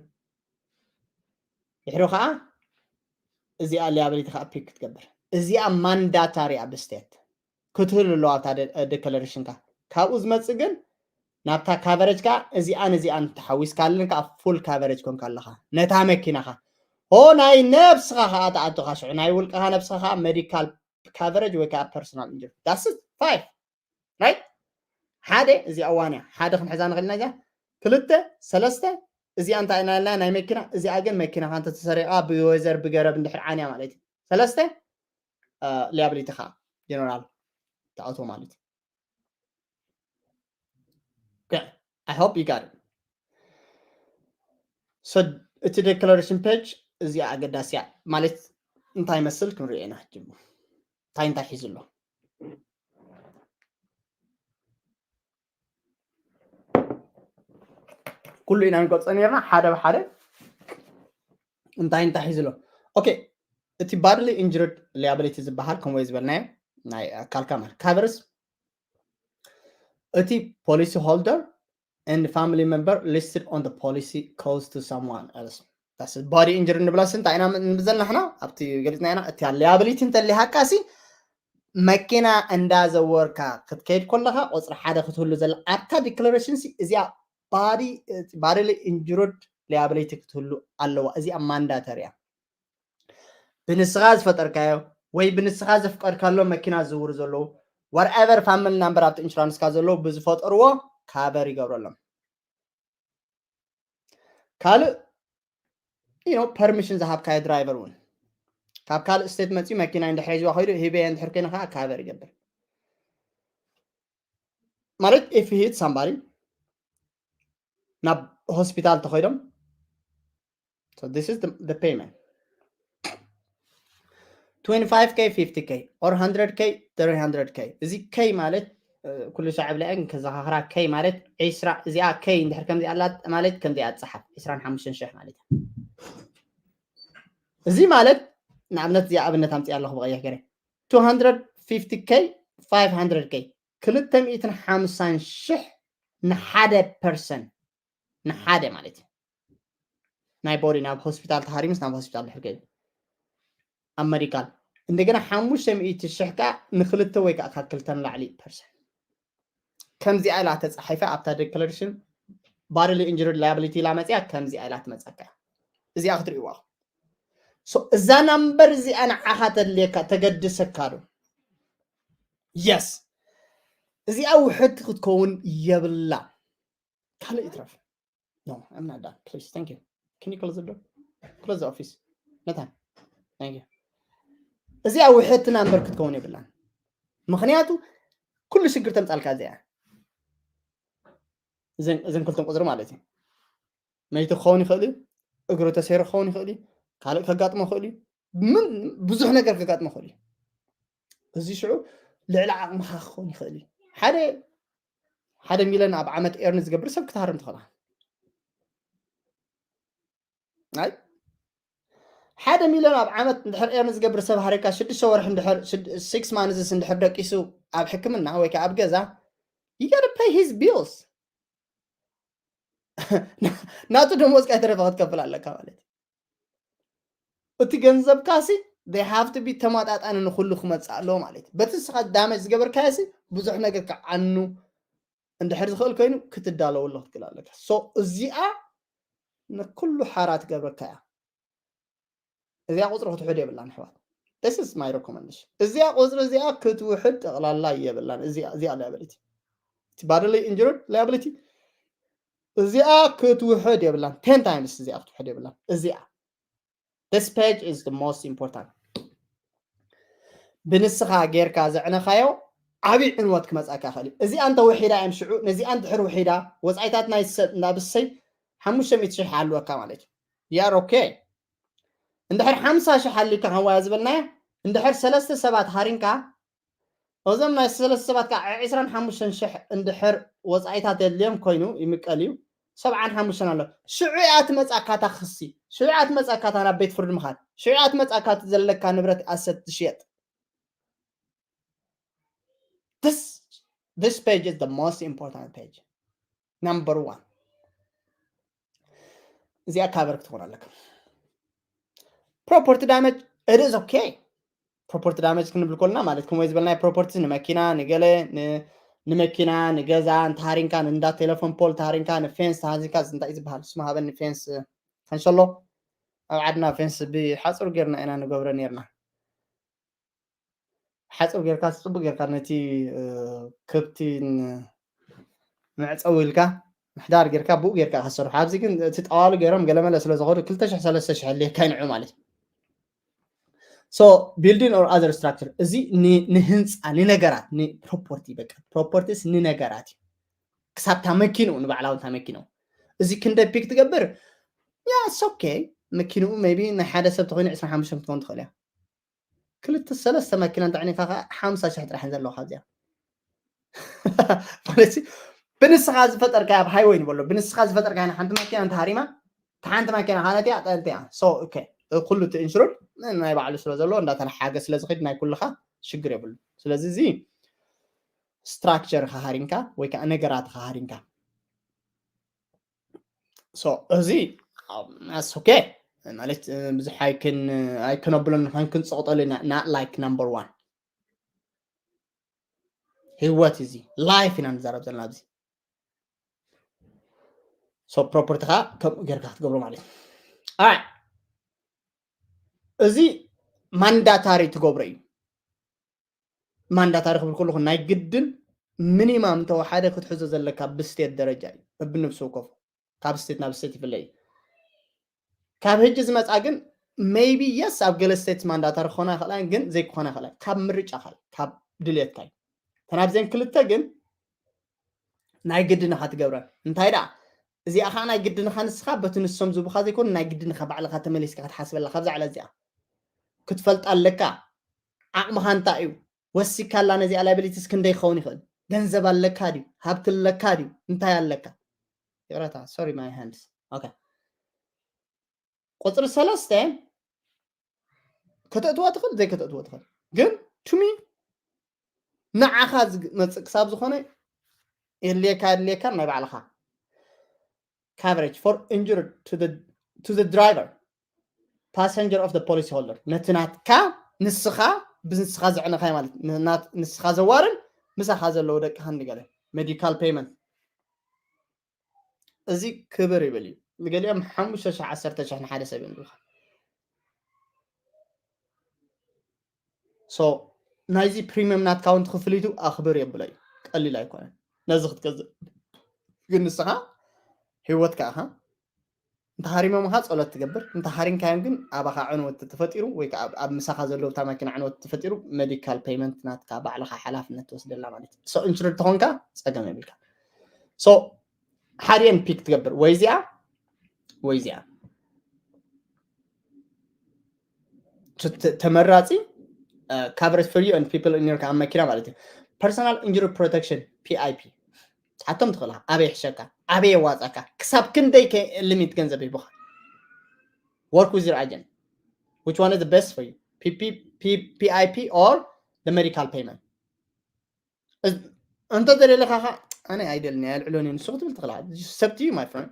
ድሕሪ ከዓ እዚኣ liability ከዓ pick ክትገብር። እዚኣ ማንዳታሪ ኣብ ስቴት ክትህሉ ኣለዋ ኣብታ ደ-፣ ደ-፣ declaration ካ። ካብኡ ዝመፅእ ግን ናብታ coverage ካ እዚኣን እዚኣን ተሓዊስካልን ከዓ full coverage ኮንካ ኣለኻ ነታ መኪናኻ። ሆ ናይ ነብስኻ ከዓ ተኣቱኻ ሽዑ ናይ ውልቅኻ ነብስኻ ከዓ medical coverage ወይ ከዓ personal injury። That's it። Five። Right? ሓደ እዚኣ ዋን እያ። ሓደ ክንሕዛ ንኽእል ኢና እዚኣ። ክልተ፣ ሰለስተ፣ እዚኣ እንታይ ኢና ኢልና ናይ መኪና፣ እዚኣ ግን መኪናኻ እንተተሰሪቓ ብወይዘር ብገረብ እንድሕር ዓንያ ማለት እዩ። ሰለስተ፣ እ፣ liability ኻ ጀነራል ተኣቶ ማለት እዩ። Okay, I hope you got it። So እቲ declaration page እዚኣ ኣገዳሲ እያ። ማለት እንታይ ይመስል ክንሪኦ ኢና ሕጂ። እንታይ እንታይ ሒዙ ኣሎ? ኩሉ ኢና ንገልጾ ነርና ሓደ ብሓደ እንታይ እንታይ ሒዙ ኣሎ። ኦኬ፣ እቲ bodily injured liability ዝበሃል ከምኡ ዝበልናዮ ናይ ኣካልካ ማለት covers እቲ policy holder and family member listed on the policy cause to someone else። That's body injury ንብላስ እንታይ ኢና ንብል ዘለና ንሕና ኣብቲ ገሊጽና ኢና። እቲ liability እንተሊሃካ ሲ መኪና እንዳዘወርካ ክትከይድ ከለኻ ቁፅሪ ሓደ ክትህሉ ዘላ ኣብታ declaration ሲ እዚኣ body፣ bodily injured liability ክትህሉ ኣለዋ። እዚኣ ማንዳተሪ እያ። ብንስኻ ዝፈጠርካዮ ወይ ብንስኻ ዘፍቀድካሎም መኪና ዝዝውሩ ዘለዉ whatever family number ኣብቲ ኢንሹራንስካ ዘለዉ ብዝፈጠርዎ ካቨር ይገብረሎም። ካልእ you know permission ዝሃብካዮ ድራይቨር እውን ካብ ካልእ ስቴት መፅኡ መኪና እንድሕር ሒዝዋ ከይዱ ሂበየ እንድሕር ኮይነ ከዓ ካቨር ይገብር። ማለት if hit somebody ናብ ሆስፒታል ተኸይዶም so this is the, the payment twenty-five K, fifty K or hundred K, three hundred K። እዚ K ማለት ኩሉ ሻዕ ብለዐን ከዘኻኽራ K ማለት ዕስራ እዚኣ K እንድሕር ከምዚ ኣላት ማለት ከምዚኣ ትፅሓፍ ዕስራን ሓሙሽተን ሽሕ ማለት እዩ። እዚ ማለት ንኣብነት እዚኣ ኣብነት ኣምፅእ ኣለኹ ብቐይሕ ገረ two hundred fifty K, five hundred K ክልተ ሚእትን ሓምሳን ሽሕ ንሓደ ፐርሰን ንሓደ ማለት እዩ። ናይ ቦዲ ናብ ሆስፒታል ተሃሪምስ ናብ ሆስፒታል ድሕር ገይሩ ኣብ መዲካል እንደገና ሓሙሽተ ሚእቲ ሽሕ ከዓ ንክልተ ወይ ከዓ ካብ ክልተ ንላዕሊ ፐርሰንት ከምዚኣ ኢላ ተፃሒፈ ኣብታ ዲክለሬሽን bodily injury liability ኢላ መፅያ ከምዚኣ ኢላ ትመፀካ እዚኣ ክትርእይዋ እዛ ናምበር እዚኣ ንዓኻ ተድልየካ ተገድሰካ ዶ የስ እዚኣ ውሕድቲ ክትከውን የብላ ካልእ ይትረፍ no I'm not done please thank you can you close the door close the office መታን thank you እዚኣ ውሕድቲ ናምበር ክትከውን የብላን ምክንያቱ ኩሉ ሽግር ተምፃልካ እዚኣ እዘን ክልተን ቁፅሪ ማለት እዩ መይቲ ክኸውን ይኽእል እዩ እግሩ ተሰይሩ ክኸውን ይኽእል እዩ ካልእ ከጋጥሞ ይኽእል እዩ ምን ብዙሕ ነገር ከጋጥሞ ይኽእል እዩ እዚ ሽዑ ልዕሊ ዓቕምኻ ክኸውን ይኽእል እዩ ሓደ ሓደ ሚሊዮን ኣብ ዓመት ኤርን ዝገብር ሰብ ክትሃርም ትኽእላ ኣይ ሓደ ሚሊዮን ኣብ ዓመት እንድሕር ኤርን ዝገብር ሰብ ሃሪካ ሽዱሽተ ወርሒ እንድሕር six months እንድሕር ደቂሱ ኣብ ሕክምና ወይ ከዓ ኣብ ገዛ you gotta pay his bills ናቱ ደሞዝ ካይተረፈ ክትከፍል ኣለካ ማለት እቲ ገንዘብካ ሲ they have to be ተመጣጣኒ ንኩሉ ክመፅእ ኣለዎ ማለት እዩ በቲ ንስኻ ዳመጅ ዝገበርካዮ ሲ ብዙሕ ነገር ክዓኑ እንድሕር ዝኽእል ኮይኑ ክትዳለወሉ ክትክእል ኣለካ so እዚኣ ንኩሉ ሓራ ትገብረካ እያ እዚኣ ቁፅሪ ክትውሕድ የብላን ኣሕዋት this is my recommendation እዚኣ ቁፅሪ እዚኣ ክትውሕድ ጠቕላላ የብላን እዚኣ እዚኣ liability እቲ bodily injury liability እዚኣ ክትውሕድ የብላን ten times እዚኣ ክትውሕድ የብላን እዚኣ this page is the most important ብንስኻ ጌርካ ዘዕነኻዮ ዓብዪ ዕንወት ክመፃካ ይኽእል እዩ እዚኣ እንተ ውሒዳ እዮም ሽዑ ነዚኣ እንድሕር ውሒዳ ወፃኢታት ናይ ሰብ እንዳብሰይ ሓሙሽተ ሚእቲ ሽሕ ኣለወካ ማለት እዩ you are okay እንድሕር ሓምሳ ሽሕ ኣሊካ ከምዋያ ዝበልናያ እንድሕር ሰለስተ ሰባት ሃሪንካ እዞም ናይ ሰለስተ ሰባት ከዓ ዕስራን ሓሙሽተን ሽሕ እንድሕር ወፃኢታት የድልዮም ኮይኑ ይምቀል እዩ ሰብዓን ሓሙሽተን ኣሎ ሽዑ እያ ትመፃካታ ክሲ ሽዑ እያ ትመፃካታ ናብ ቤት ፍርዲ ምኻድ ሽዑ እያ ትመፃካ ዘለካ ንብረት ኣሰት ትሽየጥ this this page is the most important page number one እዚኣ ካቨር ክትኾን ኣለካ property damage it is okay property damage ክንብል ከልና ማለት ከምኡ ዝበልናይ properties ንመኪና ንገለ ንመኪና ንገዛ እንተሃሪንካ ንእንዳ ቴሌፎን ፖል ተሃሪንካ ንፌንስ ተሃዚካ እንታይ ዝበሃል ስማ ሃበኒ ፌንስ ከንሸሎ ኣብ ዓድና ፌንስ ብሓፅሩ ጌርና ኢና ንገብረ ነርና ሓፅር ጌርካ ፅቡቅ ጌርካ ነቲ ከብቲ መዕፀዊ ኢልካ ምሕዳር ጌርካ ብኡ ጌርካ ከሰርሑ ኣብዚ ግን እቲ ጠዋሉ ገይሮም ገለመለ ስለ ዝኸዱ ክልተ ሽሕ ሰለስተ ሽሕ ኣድልየካ ይንዑ ማለት እዩ so building or other structure እዚ ንህንፃ ንነገራት ንፕሮፖርቲ በቃ properties ንነገራት እዩ ክሳብ ታመኪንኡ ንባዕላዊ ታመኪንኡ እዚ ክንደ ፒክ ትገብር yes okay መኪንኡ ቢ ናይ ሓደ ሰብ ተኮይኑ ዕስራን ሓሙሽተን ክትኮን ትኽእል እያ ክልተ ሰለስተ መኪና እንተዕኒካ ከዓ ሓምሳ ሽሕ ጥራሕ ዘለዋ ካብዚኣ ማለት ብንስኻ ዝፈጠርካ ኣብ ሃይወይ ንበሎ ብንስኻ ዝፈጠርካ ሓንቲ መኪና እንተሃሪማ ሓንቲ መኪና ካነቲያ ጠንቲያ so okay ኩሉ እቲ ኢንሹርድ ናይ ባዕሉ ስለ ዘሎ እንዳተሓገ ስለ ዝኸድ ናይ ኩልኻ ሽግር የብሉ ስለዚ እዚ ስትራክቸር ሃሪንካ ወይ ከዓ ነገራት ሃሪንካ so እዚ ኣስ ኦኬ ማለት ብዙሕ ኣይክን ኣይክነብሎን ንኾን ክንፀቕጠሉ ኢና not like number one ህይወት እዚ life ኢና ንዛረብ ዘለና ኣብዚ so property ኻ ከምኡ ጌርካ ክትገብሮ ማለት እዩ ኣይ እዚ ማንዳታሪ ትገብሮ እዩ። ማንዳታሪ ክብል ከለኹ ናይ ግድን ሚኒማም እንተወሓደ ክትሕዞ ዘለካ ብስቴት ደረጃ እዩ። በብነብሲ ወከፎ ካብ ስቴት ናብ ስቴት ይፍለ እዩ። ካብ ሕጂ ዝመፃ ግን maybe yes ኣብ ገለ ስቴትስ ማንዳታሪ ክኾና ይኽእላ እየን፣ ግን ዘይክኾና ይኽእላ እየን። ካብ ምርጫኻ እዩ፣ ካብ ድልየትካ እዩ። ተናብዘን ክልተ ግን ናይ ግድንኻ ትገብረን እንታይ ደኣ እዚኣ ከዓ ናይ ግድንኻ ንስኻ በቲ ንሶም ዝቡኻ ዘይኮኑ ናይ ግድንኻ ባዕልኻ ተመሊስካ ክትሓስበላ ካብዛ ዕለት እዚኣ ክትፈልጣ ኣለካ። ዓቕምኻ እንታይ እዩ? ወሲካላ ነዚኣ ላይብሊቲስ ክንደይ ክኸውን ይኽእል? ገንዘብ ኣለካ ድዩ? ሃብቲ ኣለካ ድዩ? እንታይ ኣለካ? ይቕረታ፣ sorry my hands። Okay። ቁፅሪ ሰለስተ ከተእትዋ ትኽእል ዘይከተእትዎ ትኽእል፣ ግን ቱሚ ንዓኻ ዝመፅእ ክሳብ ዝኾነ የድልየካ የድልየካ ናይ ባዕልኻ coverage for injured to the to the driver passenger of the policy holder ነቲ ናትካ ንስኻ ብንስኻ ዘዕነኻይ ማለት ንስኻ ዘዋርን ምሳኻ ዘለዉ ደቅኻ ንገለ medical payment እዚ ክብር ይብል እዩ። ንገሊኦም ሓሙሽተ ሽሕ ዓሰርተ ሽሕ ንሓደ ሰብ እዮም ዝብልካ። So ናይዚ ፕሪሚየም ናትካ እውን ትኽፍሊቱ ኣኽብር የብሎ እዩ። ቀሊል ኣይኮነን። ነዚ ክትገዝእ ግን ንስኻ ህይወትካ ኢኻ። እንተሃሪሞምኻ ጸሎት ትገብር፣ እንተሃሪምካዮም ግን ኣባኻ ዕንወት ተፈጢሩ ወይ ከዓ ኣብ ምሳኻ ዘለዉ እታ መኪና ዕንወት ተፈጢሩ ሜዲካል ፔይመንት ናትካ ባዕልኻ ሓላፍነት ትወስደላ ማለት እዩ። So ኢንሹርድ ተኾንካ ጸገም የብልካ። So ሓዲኤን ፒክ ትገብር ወይ እዚኣ ወይ እዚኣ ተመራፂ coverage for you and people in your መኪና ማለት እዩ። Personal injury protection P I P ትሓቶም ትኽእልካ ኣበይ ይሕሸካ ኣበይ የዋፀካ ክሳብ ክንደይ ሊሚት ገንዘብ ሂቡካ work with your agent which one is the best for you P I P or the medical payment እንተ ዘሌለካ ኣነ ኣይደልን ኣልዕሎን እዩ ንሱ ክትብል ትኽእላ ሰብ ትዩ my friend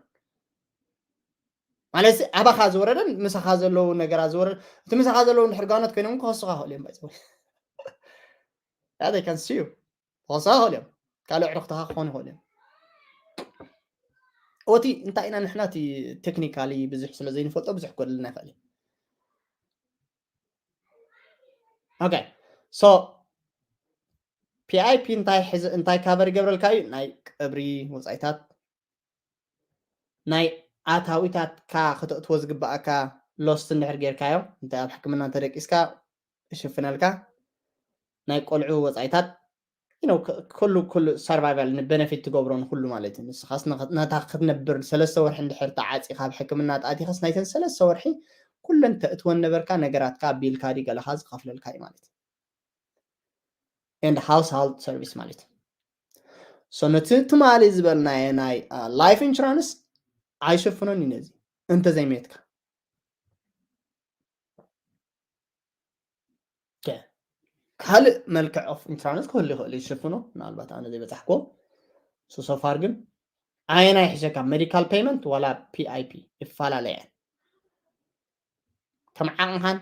ማለት ኣባኻ ዝወረደን ምሳኻ ዘለዉ ነገራት ዝወረደ እቲ ምሳኻ ዘለዉ እንድሕር ጋኖት ኮይኖም ክኸሱኻ ክእሉ እዮም ባይዘ they can sue ክኸሱኻ ክእሉ እዮም ካልእ ዕርክትኻ ክኾኑ ይኽእሉ እዮም ኦቲ እንታይ ኢና ንሕና እቲ ቴክኒካሊ ብዙሕ ስለ ዘይንፈልጦ ብዙሕ ክጎድልና ይኽእል እዩ okay so P I P እንታይ ሕዚ እንታይ ካቨር ይገብረልካ እዩ ናይ ቀብሪ ወፃኢታት ናይ ኣታዊታትካ ከተእትዎ ዝግባኣካ ሎስት እንድሕር ጌርካዮ እንታይ ኣብ ሕክምና እንተደቂስካ ይሽፍነልካ ናይ ቆልዑ ወፃኢታት ኩሉ ኩሉ ሰርቫይቫል ንቤነፊት ትገብሮ ንኩሉ ማለት እዩ ንስኻስ ነታ ክትነብር ሰለስተ ወርሒ እንድሕር ተዓፂኻ ኣብ ሕክምና ተኣቲኻስ ናይተን ሰለስተ ወርሒ ኩለን ተእትወን ነበርካ ነገራትካ ቢልካ ዲ ገለኻ ዝኸፍለልካ እዩ ማለት እዩ and household service ማለት እዩ so ነቲ ትማሊ ዝበልናዮ ናይ life insurance ኣይሸፍኖን እዩ ነዚ እንተዘይሜትካ ካልእ መልክዕ of insurance ክህሉ ይኽእል ይሽፍኖ ምናልባት ኣነ ዘይበፃሕክዎ so far ግን ኣየናይ ይሕሸካ medical payment ዋላ P I P ይፈላለያ ከም ዓቕምኻን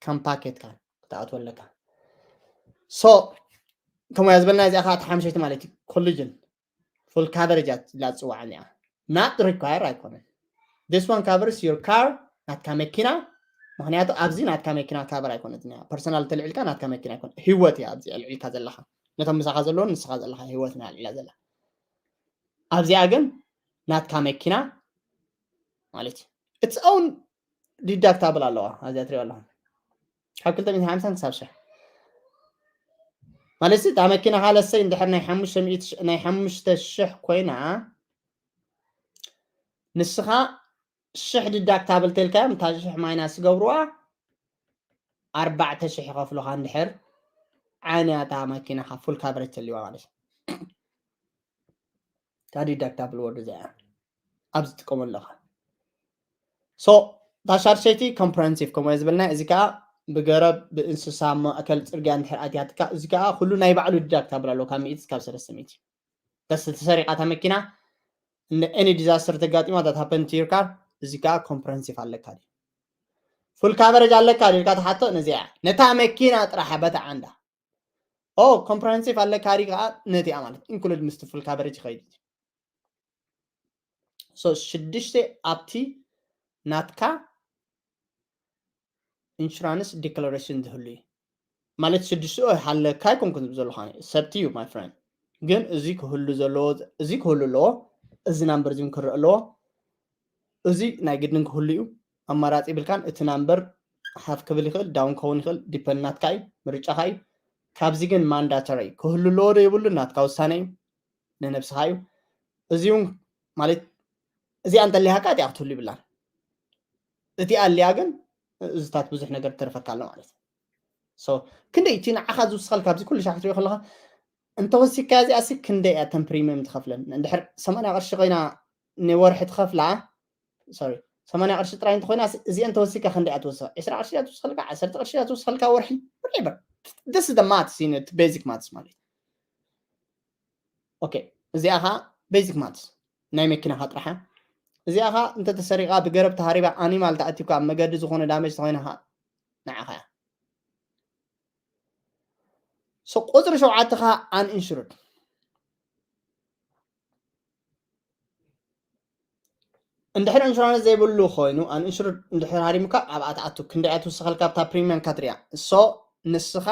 ከም ፓኬትካን ክትኣትወለካ so ከምያ ዝበልና እዚኣ ከዓ ተሓምሸይቲ ማለት እዩ collision full coverage ኢላ ዝፅዋዕ እዚኣ not require ኣይኮነን this one covers your car ናትካ መኪና ምክንያቱ ኣብዚ ናትካ መኪና ካቨር ኣይኮነት personal ተልዕልካ ናትካ መኪና ኣይኮነ ህይወት እያ ኣብዚ ኣልዕልካ ዘለካ ነቶም ምሳኻ ዘለውን ንስኻ ዘለካ ህይወት ና ኣልዕላ ዘላ ኣብዚኣ ግን ናትካ መኪና ማለት እዩ it's own deductible ኣለዋ ኣብዚኣ ትሪኦ ኣለኹም ካብ ክልተ ሚእትን ሓምሳን ክሳብ ሽሕ ማለት እታ መኪናኻ ለሰይ እንድሕር ናይ ሓሙሽተ ሚእቲ ናይ ሓሙሽተ ሽሕ ኮይና ንስኻ ሽሕ ዲዳክታብል ተልካዮም እታ ሽሕ ማይናስ ዝገብርዋ ኣርባዕተ ሽሕ ይኸፍሉኻ እንድሕር ዓንያ እታ መኪናኻ ፉል ካቨሬጅ ተልዋ ማለት እዩ እታ ዲዳክታብል ወርድ እዚኣ ኣብ ዝጥቀመሉ ኣለኻ so እታ ሻድሸይቲ ኮምፕረንሲቭ ከምኡ ዝበልና እዚ ከዓ ብገረብ ብእንስሳ ማእከል ፅርግያ እንድሕር ኣትያትካ እዚ ከዓ ኩሉ ናይ ባዕሉ ዲዳክታብል ኣለዎ ካብ ሚእቲ ካብ ሰለስተ ሚእቲ ተሰሪቃ እታ መኪና any disaster ተጋጢማ that happen to your car እዚ ከዓ ኮምፕረንሲቭ ኣለካ ድዩ ፉል ካቨሬጅ ኣለካ ድዩ ኢልካ ትሓቶ ነዚኣ ነታ መኪና ጥራሕ በታ ዓንዳ ኦ ኮምፕረንሲቭ ኣለካ ድዩ ከዓ ነቲኣ ማለት ኢንክሉድ ምስቲ ፉል ካቨሬጅ ይኸይድ so ሽዱሽተ ኣብቲ ናትካ insurance declaration ዝህሉ እዩ። ማለት ሽዱሽተ ሃለካ ኣይኮንኩን ዝብል ዘለኹ ኣነ። It's up to you, my friend። ግን እዚ ክህሉ ዘለዎ፣ እዚ ክህሉ ኣለዎ፣ እዚ ናምበር እዚ ክረእ ኣለዎ። እዚ ናይ ግድን ክህሉ እዩ። ኣማራፂ ይብልካን። እቲ ናምበር ሓፍ ክብል ይኽእል፣ ዳውን ክኸውን ይኽእል፣ ዲፐንድ ናትካ እዩ፣ ምርጫኻ እዩ። ካብዚ ግን ማንዳተሪ ክህሉ ኣለዎ ዶ የብሉ ናትካ ውሳነ እዩ፣ ንነብስኻ እዩ። እዚ እውን ማለት እዚኣ እንተሊሃካ እቲኣ ክትህሉ ይብላን። እቲኣ ኣሊያ ግን እዚታት ብዙሕ ነገር ትተርፈካ ኣሎ ማለት እዩ። So ክንደይ እቲ ንዓኻ ዝውስኸልካ ኣብዚ ኩሉ ሻዕ ክትሪኦ ከለኻ እንተወሲካ እዚኣ ሲ ክንደይ እያ ተን ፕሪሚየም ትኸፍለን? እንድሕር ሰማንያ ቅርሺ ኮይና ንወርሒ ትኸፍላ፣ ሶሪ፣ ሰማንያ ቅርሺ ጥራይ እንተኮይና እዚአን ተወሲካ ክንደይ እያ ትወስኻ? ዕስራ ቅርሺ እያ ትወስኸልካ፣ ዓሰርተ ቅርሺ እያ ትወስኸልካ ወርሒ? Whatever። This is the maths, you know, basic maths ማለት። ኦኬ፣ እዚኣ ኻ ቤዚክ ማትስ ናይ መኪናኻ ጥራሓ። እዚኣ ኻ እንተተሰሪቓ፣ ብገረብ ተሃሪባ፣ ኣኒማል ተኣቲካ፣ ኣብ መገዲ ዝኾነ ዳሜጅ ተኾይና ኻ ንዓኻ እያ። So ቁፅሪ ሸውዓተ ኻ አንኢንሹርድ። እንድሕር ኢንሹራንስ ዘይብሉ ኮይኑ፣ አንኢንሹርድ እንድሕር ሃሪሙካ፣ ኣብኣ ትኣቱ። ክንደይ እያ ትውስኸልካ ኣብታ ፕሪሚየም ካትሪያ። So ንስኻ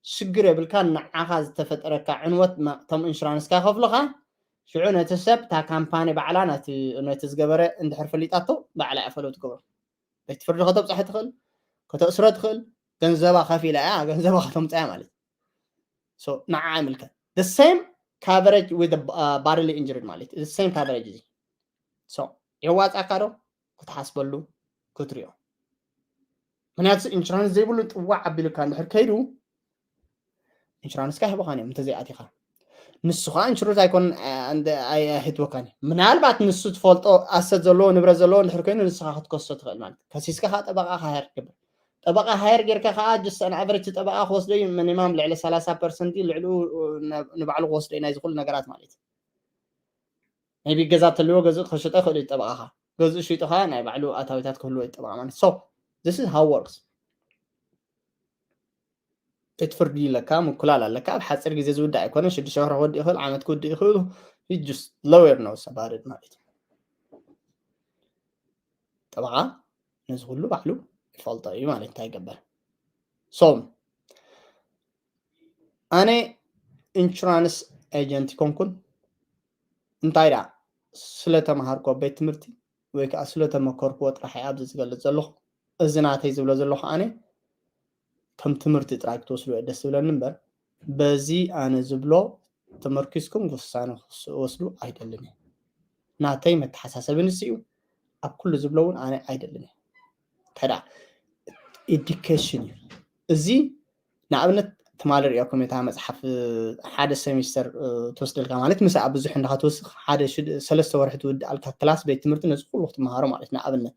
ሽግር የብልካ፣ ንዓኻ ዝተፈጠረካ ዕንወት ማ-፣ እቶም ኢንሹራንስካ ይኸፍሉኻ። ሽዑ ነቲ ሰብ፣ እታ ካምፓኒ ባዕላ ነቲ፣ ነቲ ዝገበረ እንድሕር ፈሊጣቶ፣ ባዕላ እያ ፈሎ ትገብሮ። ቤት ፍርዲ ከተብፅሐ ትኽእል፣ ከተእስሮ ትኽእል፣ ገንዘባ ከፊላ እያ፣ ገንዘባ ከተምፅኣ እያ ማለት እዩ። So ንዓ ይምልከት። The same coverage with the, uh, bodily injury ማለት እዩ። The same coverage እዚ። So የዋፅኣካ ዶ? ክትሓስበሉ፣ ክትሪኦ። ምክንያቱ ኢንሹራንስ ዘይብሉ ጥዋዕ ኣቢሉካ እንድሕር ከይዱ፣ ኢንሹራንስካ ኣይህበኻን እዮም እንተዘይኣቲኻ። ንሱ ከዓ ኢንሹራንስ ኣይኮን፣ አ-፣ እንደ-፣ ኣይ-፣ ኣይህትወካን እዩ። ምናልባት ንሱ ትፈልጦ ኣሰት ዘለዎ፣ ንብረት ዘለዎ እንድሕር ኮይኑ ንስኻ ክትከሶ ትኽእል ማለት እዩ። ከሲስካ ከዓ ጠበቓ ሃየር ትገብር። ጠበቓ ሃየር ጌርካ ከዓ just on average ጠበቓ ክወስዶ እዩ ሚኒማም ልዕሊ ሰላሳ ፐርሰንት እዩ፣ ልዕሊኡ ን-፣ ንባዕሉ ክወስዶ እዩ ናይዚ ኩሉ ነገራት ማለት እዩ። maybe ገዛ ተልዎ ገዝኡ ክሸጦ ይኽእል እዩ ጠበቓኻ። ገዝኡ ሽጡ ከዓ ናይ ባዕሉ ኣታዊታት ክህልዎ እዩ ጠበቓ ማለት። So this is how works። ቤት ፍርዲ ኣለካ፣ ምኩላል ኣለካ። ኣብ ሓፂር ግዜ ዝውዳእ ኣይኮነን። ሽዱሽተ ወርሒ ክወድእ ይኽእል፣ ዓመት ክውድእ ይኽእል። He just lawyer knows about it ማለት እዩ። ጠበቓ ነዚ ኩሉ ባዕሉ ይፈልጦ እዩ ማለት እንታይ ይገበር። So ኣነ ኢንሹራንስ ኤጀንት ይኮንኩን፣ እንታይ ደኣ ስለ ተምሃርኩ ኣብ ቤት ትምህርቲ ወይ ከዓ ስለ ተመከርኩዎ ጥራሕ እየ ኣብዚ ዝገልፅ ዘለኹ። እዚ ናተይ ዝብሎ ዘለኹ ኣነ ከም ትምህርቲ ጥራይ ክትወስድዎ እየ ደስ ዝብለኒ እምበር፣ በዚ ኣነ ዝብሎ ተመርኪስኩም ውሳነ ክትወስዱ ኣይደልን እየ። ናተይ መተሓሳሰቢ ንሱ እዩ። ኣብ ኩሉ ዝብሎ እውን ኣነ ኣይደልን እየ። እንታይ ደኣ ኤዱኬሽን እዩ። እዚ ንኣብነት ትማሊ ሪኦኩም እታ መፅሓፍ፣ እ፣ ሓደ ሴሚስተር፣ እ፣ ትወስደልካ ማለት ምስኣ ብዙሕ እንዳ ትወስኽ ሓደ ሽድ-፣ ሰለስተ ወርሒ ትውድኣልካ ክላስ ቤት ትምህርቲ ነዚ ኩሉ ክትመሃሮ ማለት ንኣብነት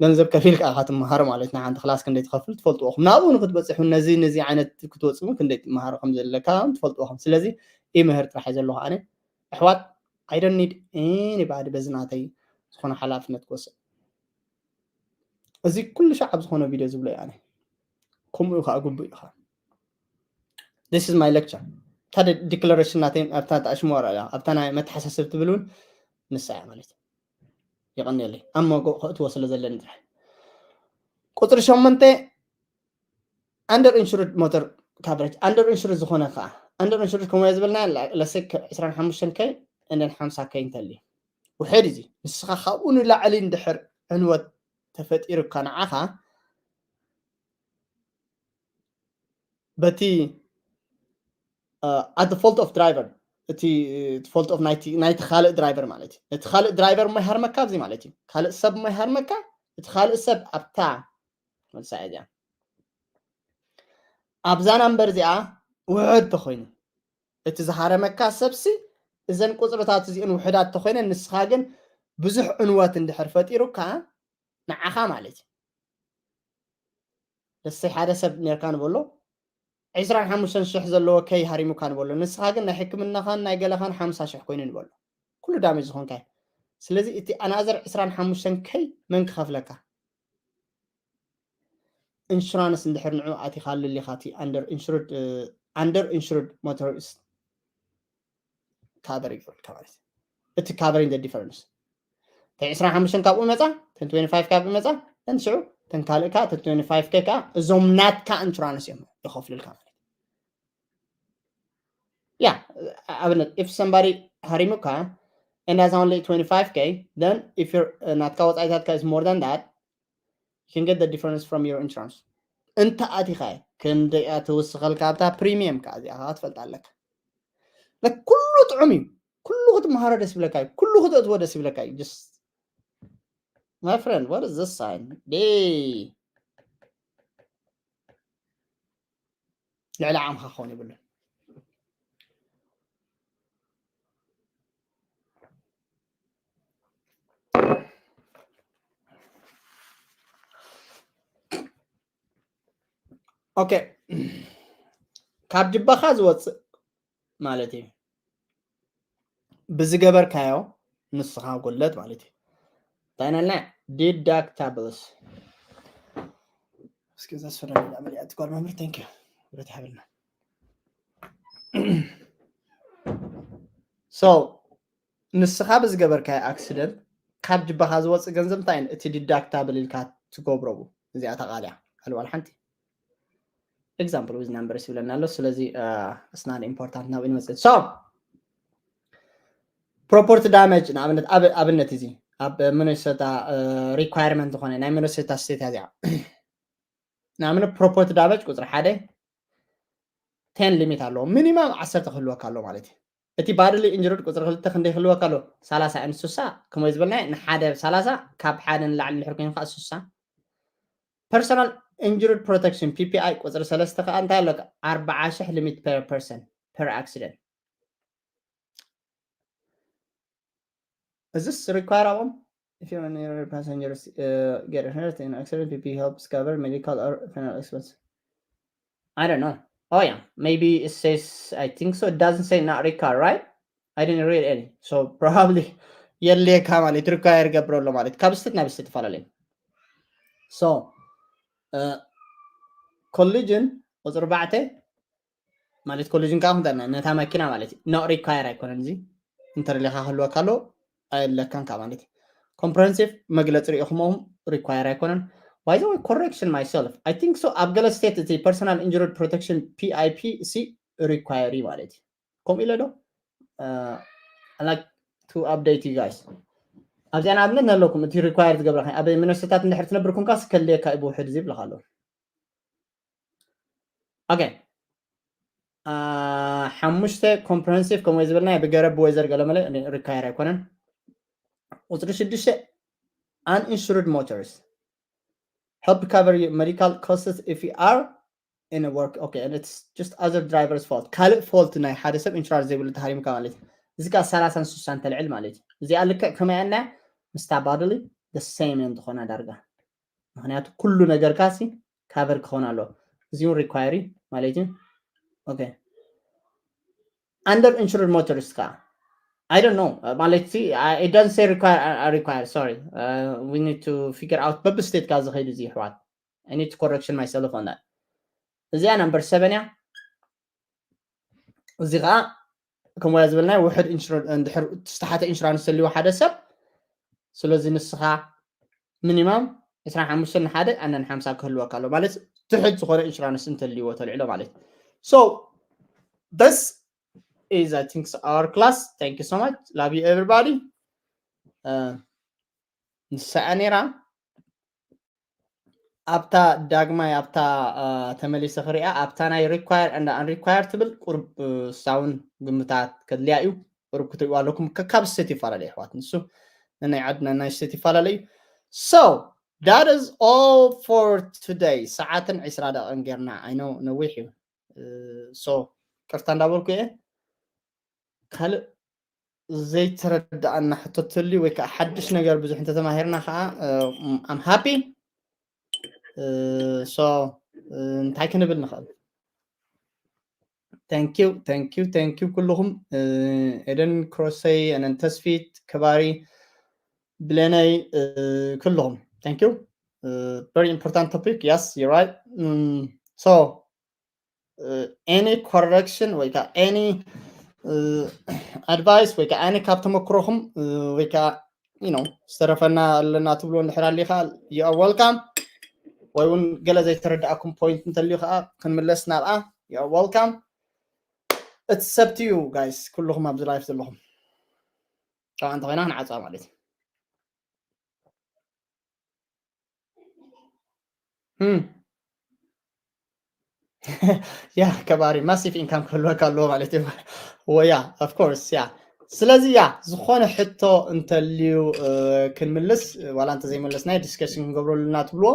ገንዘብ ከፊልካ ኢኻ ትመሃሮ ማለት ንሓንቲ ክላስ ክንደይ ትኸፍል ትፈልጥዎ ኢኹም። ናብኡ ንክትበፅሑ ነዚ፣ ነዚ ዓይነት ክትወፅኡ ክንደይ ትመሃሮ ከም ዘለካ ትፈልጥዎ ኢኹም። ስለዚ ይምህር ጥራሕ እየ ዘለኹ ኣነ። ኣሕዋት፣ I don't need anybody በዚ ናተይ ዝኾነ ሓላፍነት ክወስድ። እዚ ኩሉ ሻዕ ኣብ ዝኾነ ቪድዮ ዝብሎ እየ ኣነ። ከምኡ ከዓ ግቡእ ኢኻ። This is my lecture። እታ ደ-፣ ዲክለሬሽን ናተይ ኣብታ ተኣሽምዋ እያ፣ ኣብታ ናይ መተሓሳሰብ ትብል እውን ንሳ እያ ማለት እዩ። የቐንየለይ። ኣብ መንጎ ከእትዎ ስለ ዘለኒ ጥራሕ። ቁፅሪ ሸሞንተ፣ under insured motor coverage። Under insured ዝኾነ ከዓ፣ under insured ከምኡ ዝበልና፣ ለ-፣ ለሰ ከ-፣ ዕስራን ሓሙሽተን ከይ፣ and then ሓምሳ ከይ እንተልዩ። ውሕድ እዚ፣ ንስኻ ካብኡ ንላዕሊ እንድሕር ዕንወት ተፈጢሩካ ንዓኻ፣ በቲ፣ አ፣ at the fault of driver፣ እቲ፣ እቲ ፎልት ኦፍ ናይቲ፣ ናይቲ ካልእ ድራይቨር ማለት እዩ። እቲ ካልእ ድራይቨር እሞ ይሃርመካ ኣብዚ ማለት እዩ። ካልእ ሰብ እሞ ይሃርመካ፣ እቲ ካልእ ሰብ ኣብታ፣ መልሳ እያ እዚኣ። ኣብዛ ናምበር እዚኣ ውሕድ ተኾይኑ፣ እቲ ዝሃረመካ ሰብሲ እዘን ቁፅርታት እዚአን ውሕዳት ተኾይነን፣ ንስኻ ግን ብዙሕ ዕንወት እንድሕር ፈጢሩካ፣ ንዓኻ ማለት እዩ። ለሰይ ሓደ ሰብ ነርካ ንበሎ፣ ዕስራን ሓሙሽተን ሽሕ ዘለዎ ከይ ሃሪሙካ ንበሎ። ንስኻ ግን ናይ ሕክምናኻን ናይ ገለኻን ሓምሳ ሽሕ ኮይኑ ንበሎ። ኩሉ ዳሜጅ ዝኾንካ እዩ። ስለዚ እቲ ኣናዘር ዕስራን ሓሙሽተን ከይ መን ክኸፍለካ? ኢንሹራንስ እንድሕር ንዑ ኣቲኻ ልሊኻ እቲ under insured፣ እ፣ under insured motorist ካቨር ይገብረልካ ማለት እዩ። እቲ ካቨሪንግ ዘ ዲፈረንስ። እቲ ዕስራን ሓሙሽተን ካብኡ መፃ፣ እቲ ትዌንቲ ፋይቭ ካብኡ መፃ፣ then ሽዑ እቲ እተን ካልእ ከዓ እቲ twenty five k ከዓ እዞም ናትካ insurance እዮም ይኸፍሉልካ ማለት እዩ። Yeah, ኣብነት if somebody ሃሪሙካ and has only twenty five k, then if your ናትካ ወፃኢታትካ is more than that, you can get the difference from your insurance። እንተ ኣቲኻ ክንደይ ትውስኸልካ ኣብታ ፕሪሚየም ከዓ እዚኣ ከዓ ትፈልጣ ኣለካ። ኩሉ ጥዑም እዩ። ኩሉ ክትመሃሮ ደስ ይብለካ እዩ። ኩሉ ክትእትዎ ደስ ይብለካ እዩ። Just my friend, what is this sign? Day. ልዕሊ ዓምኻ ክኸውን የብሉን። ኦኬ፣ ካብ ጅባኻ ዝወፅእ ማለት እዩ። ብዝገበርካዮ ንስኻ ጎለት ማለት እዩ። እንታይ ናልና? Deductibles። እስኪ ዘስፈረኒ ዳመልያ ትጓል መምህር፣ thank you። ብረት ይሃብልና። So ንስኻ ብዝገበርካዮ ኣክሲደንት ካብ ጅባኻ ዝወፅእ ገንዘብ እንታይ እዩ? እቲ ዲዳክታብል ኢልካ ትገብረቡ እዚኣ ተቃልያ ኣልዋል ሓንቲ example with numbers ይብለና ኣሎ። ስለዚ it's not important ናብ ንመፅእ። So property damage ንኣብነት ኣብነት እዚ ኣብ ሚኒሶታ requirement ዝኾነ ናይ ሚኒሶታ ስቴት እያ እዚኣ። ንኣብነት property damage ቁፅሪ ሓደ ten limit ኣለዎ። ሚኒማም ዓሰርተ ክህልወካ ኣሎ ማለት እዩ። እቲ bodily injured ቁፅሪ ክልተ ክንደይ ክህልወካ ኣሎ? ሰላሳ and ስሳ። ከምኡ ዝበልና ንሓደ ሰላሳ፣ ካብ ሓደ ንላዕሊ ድሕር ኮይኑ ከዓ ስሳ። Personal injured protection PPI ቁፅሪ ሰለስተ ከዓ እንታይ ኣለካ? ኣርባዓ ሽሕ limit per person per accident። Is this require ኣብኦም? If you're near passengers uh, get hurt in accident, PP helps cover medical or funeral expense. I don't know. Oh yeah, maybe it says, I think so. It doesn't say not require, right? I didn't read any. So probably የድልየካ ማለት require ይገብረሎ ማለት ካብ ስቴት ናብ ስቴት ይፈላለዩ። So collision ቁፅሪ ኣርባዕተ ማለት collision ከዓ ከምታ ነታ መኪና ማለት እዩ። Not require ኣይኮነን። እዚ እንተደሊኻ ክህልወካ ኣሎ ኣየድለካን ከዓ ማለት እዩ። Comprehensive መግለፂ ሪኢኹምዎም require ኣይኮነን። By the way, correction myself, I think so ኣብ ገለ ስቴት እቲ personal injured protection PIP ሲ require ማለት እዩ። ከምኡ ኢለ ዶ? I like to update you guys። ኣብዚኣ ንኣብነት ነለኩም እቲ require ዝገብረካ ኣብ ሚነሶታት እንድሕር ትነብር ኩንካ ስከልየካ እዩ ብውሕድ ዝብለካ ኣሎ። Okay, ሓሙሽተ comprehensive ከምኡ ዝበልና ብገረብ ወይዘር ገለመለ require ኣይኮነን። ቁፅሪ ሽዱሽተ uninsured motorist help cover your medical costs if you are in a work, okay, and it's just other driver's fault. ካልእ fault ናይ ሓደ ሰብ insurance ዘይብሉ ተሃሪምካ ማለት እዩ። እዚ ከዓ ሰላሳን ስሳን ተልዕል ማለት እዩ። እዚኣ ልክዕ ከመይ ኣና ምስታ bodily the same እዮም ዝኾና ዳርጋ። ምክንያቱ ኩሉ ነገርካ ሲ cover ክኾን ኣለዎ። እዚ እውን require ማለት እዩ። Okay, under insured motorist ከዓ I don't know ማለት ሲ it doesn't say require, require, sorry, we need to figure out በብ ስቴት ካ ዝኸይዱ እዚ ይሕዋት። I need to correction myself on that። እዚኣ number seven እያ። እዚ ከዓ ከምኡ ዝበልናዮ ውሕድ እንድሕር ዝተሓተ insurance ተልዎ ሓደ ሰብ። ስለዚ ንስኻ minimum ዕስራን ሓሙሽተን ንሓደ ኣነን ሓምሳ ክህልወካ ኣሎ ማለት ትሕት ዝኾነ insurance እንተልዎ ተልዕሎ ማለት። So this is, I think, our class. Thank you so much. Love you everybody. ንሳ ነይራ ኣብታ ዳግማይ ኣብታ ተመሊሰ ክሪኣ ኣብታ ናይ require and unrequire ትብል ቁርብ ሳውን ግምታት ከድልያ እዩ። ቁርብ ክትሪእዋ ኣለኩም። ከካብ ስቴት ይፈላለ ይሕዋት። ንሱ ናይ ዓድና ናይ ስቴት ይፈላለ እዩ። So that is all for today። ሰዓትን ዕስራ ደቂቕን ጌርና። I know ነዊሕ እዩ። So ቅርታ እንዳበልኩ እየ። ካልእ ዘይተረዳኣና ሕቶ ተልዩ ወይ ከዓ ሓድሽ ነገር ብዙሕ እንተተማሂርና ከዓ I'm happy። So እንታይ ክንብል ንኽእል? Thank you, thank you, thank you ኩልኹም። ኤደን ክሮሰይ፣ ኣነን ተስፊት፣ ከባሪ ብሌነይ፣ ኩልኹም thank you። Very important topic. Yes, you're right. So any correction ወይ ከዓ any advice ወይ ከዓ any ካብ ተመክሮኹም ወይ ከዓ ዝተረፈና ኣለና ትብልዎ እንድሕር ኣሊኻ you are welcome። ወይ እውን ገለ ዘይተረዳእኩም point እንተልዩ ከዓ ክንምለስ ናብኣ። You're welcome. It's up to you guys፣ ኩልኹም ኣብዚ live ዘለኹም። ካብኣ እንተኾይና ክንዓፅዋ ማለት እዩ። ያ ከባሪ massive income ክህልወካ ኣለዎ ማለት እዩ። ወያ of course ያ። ስለዚ ያ ዝኾነ ሕቶ እንተልዩ ክንምልስ፣ ዋላ እንተዘይመለስናይ discussion ክንገብረሉ እና ትብልዎ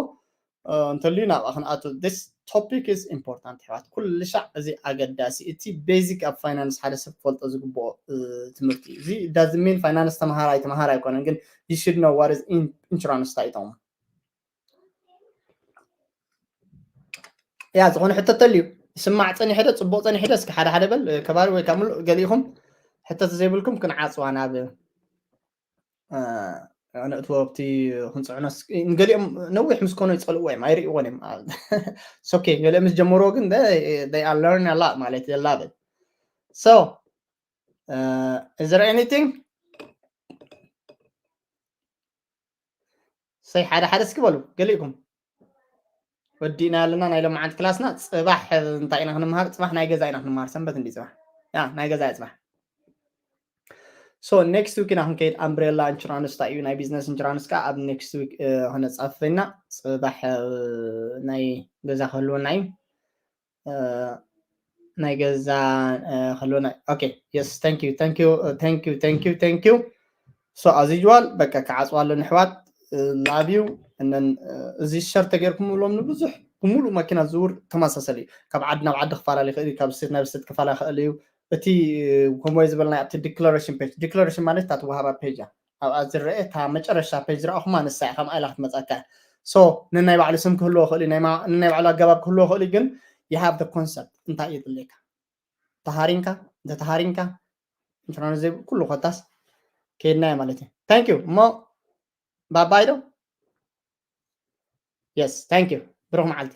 እንተልዩ ናብኣ ክንኣቱ። This topic is important ኣሕዋት፣ ኩሉ ሻዕ እዚ ኣገዳሲ፣ እቲ basic ኣብ finance ሓደ ሰብ ክፈልጦ ዝግብኦ ትምህርቲ እዩ። እዚ doesn't mean finance ተምሃር ኣይተምሃር ኣይኮነን፣ ግን you should know what is insurance እንታይ ይጠቕሙ። ያ ዝኾነ ሕቶ ተልዩ ስማዕ ጸኒሐ ዶ ጽቡቕ ጸኒሐ ዶ? እስኪ ሓደ ሓደ በል ከባሪ ወይ ካብ ምሉእ ገሊኹም ሕቶ ዘይብልኩም ክንዓጽዋ ናብ ንእትዎ ኣብቲ ክንጽዕኖ ንገሊኦም ነዊሕ ምስ ኮኖ ይጸልእዎ እዮም፣ ኣይርእይዎን እዮም። ሶኬ ገሊኦም ምስ ጀመርዎ ግን they are learn a lot ማለት የላበት። So is there anything? ሰይ ሓደ ሓደ እስኪ በሉ ገሊእኩም። ወዲእና ኣለና ናይ ሎማዓንቲ ክላስና። ጽባሕ እንታይ ኢና ክንምሃር? ጽባሕ ናይ ገዛ ኢና ክንምሃር። ሰንበት እንዲ ጽባሕ ያ ናይ ገዛ ጽባሕ። So next week ኢና ክንከይድ። Umbrella insurance እንታይ እዩ? ናይ business insurance ከዓ ኣብ next week ክነጻፍፍ ኢና። ጽባሕ ናይ ገዛ ክህልወና እዩ። ናይ ገዛ ክህልወና። Okay, yes, thank you, thank you, thank you, thank you, thank you። So as usual በቃ ክዓጽዋ ኣለኒ ኣሕዋት። Love you። እነን እዚ share ተገይርኩም ሎም ንብዙሕ ብምሉእ መኪና ዝውር ተመሳሰሊ እዩ። ካብ ዓዲ ናብ ዓዲ ክፈላለ ይኽእል እዩ፣ ካብ ስቴት ናብ ስቴት ክፈላለ ይኽእል እዩ። እቲ ከምኡ ዝበልና ኣብቲ declaration page፣ declaration ማለት እታ ትወሃባ page እያ። ኣብኣ ዝረአ እታ መጨረሻ page ዝረኣኹማ ንሳ እያ፣ ከምኣ ኢላ ክትመጻካ። So ነናይ ባዕሉ ስም ክህልዎ ይኽእል እዩ፣ ነናይ ባዕሉ ኣገባብ ክህልዎ ይኽእል እዩ፣ ግን you have the concept እንታይ እዩ የድልየካ። ተሃሪምካ እንተ ተሃሪምካ ኢንሹራንስ ዘይብ ኩሉ ኮታስ ከይድናዮ ማለት እዩ። Thank you። እሞ ባባይ ዶ? Yes, thank you። ብሩኽ መዓልቲ።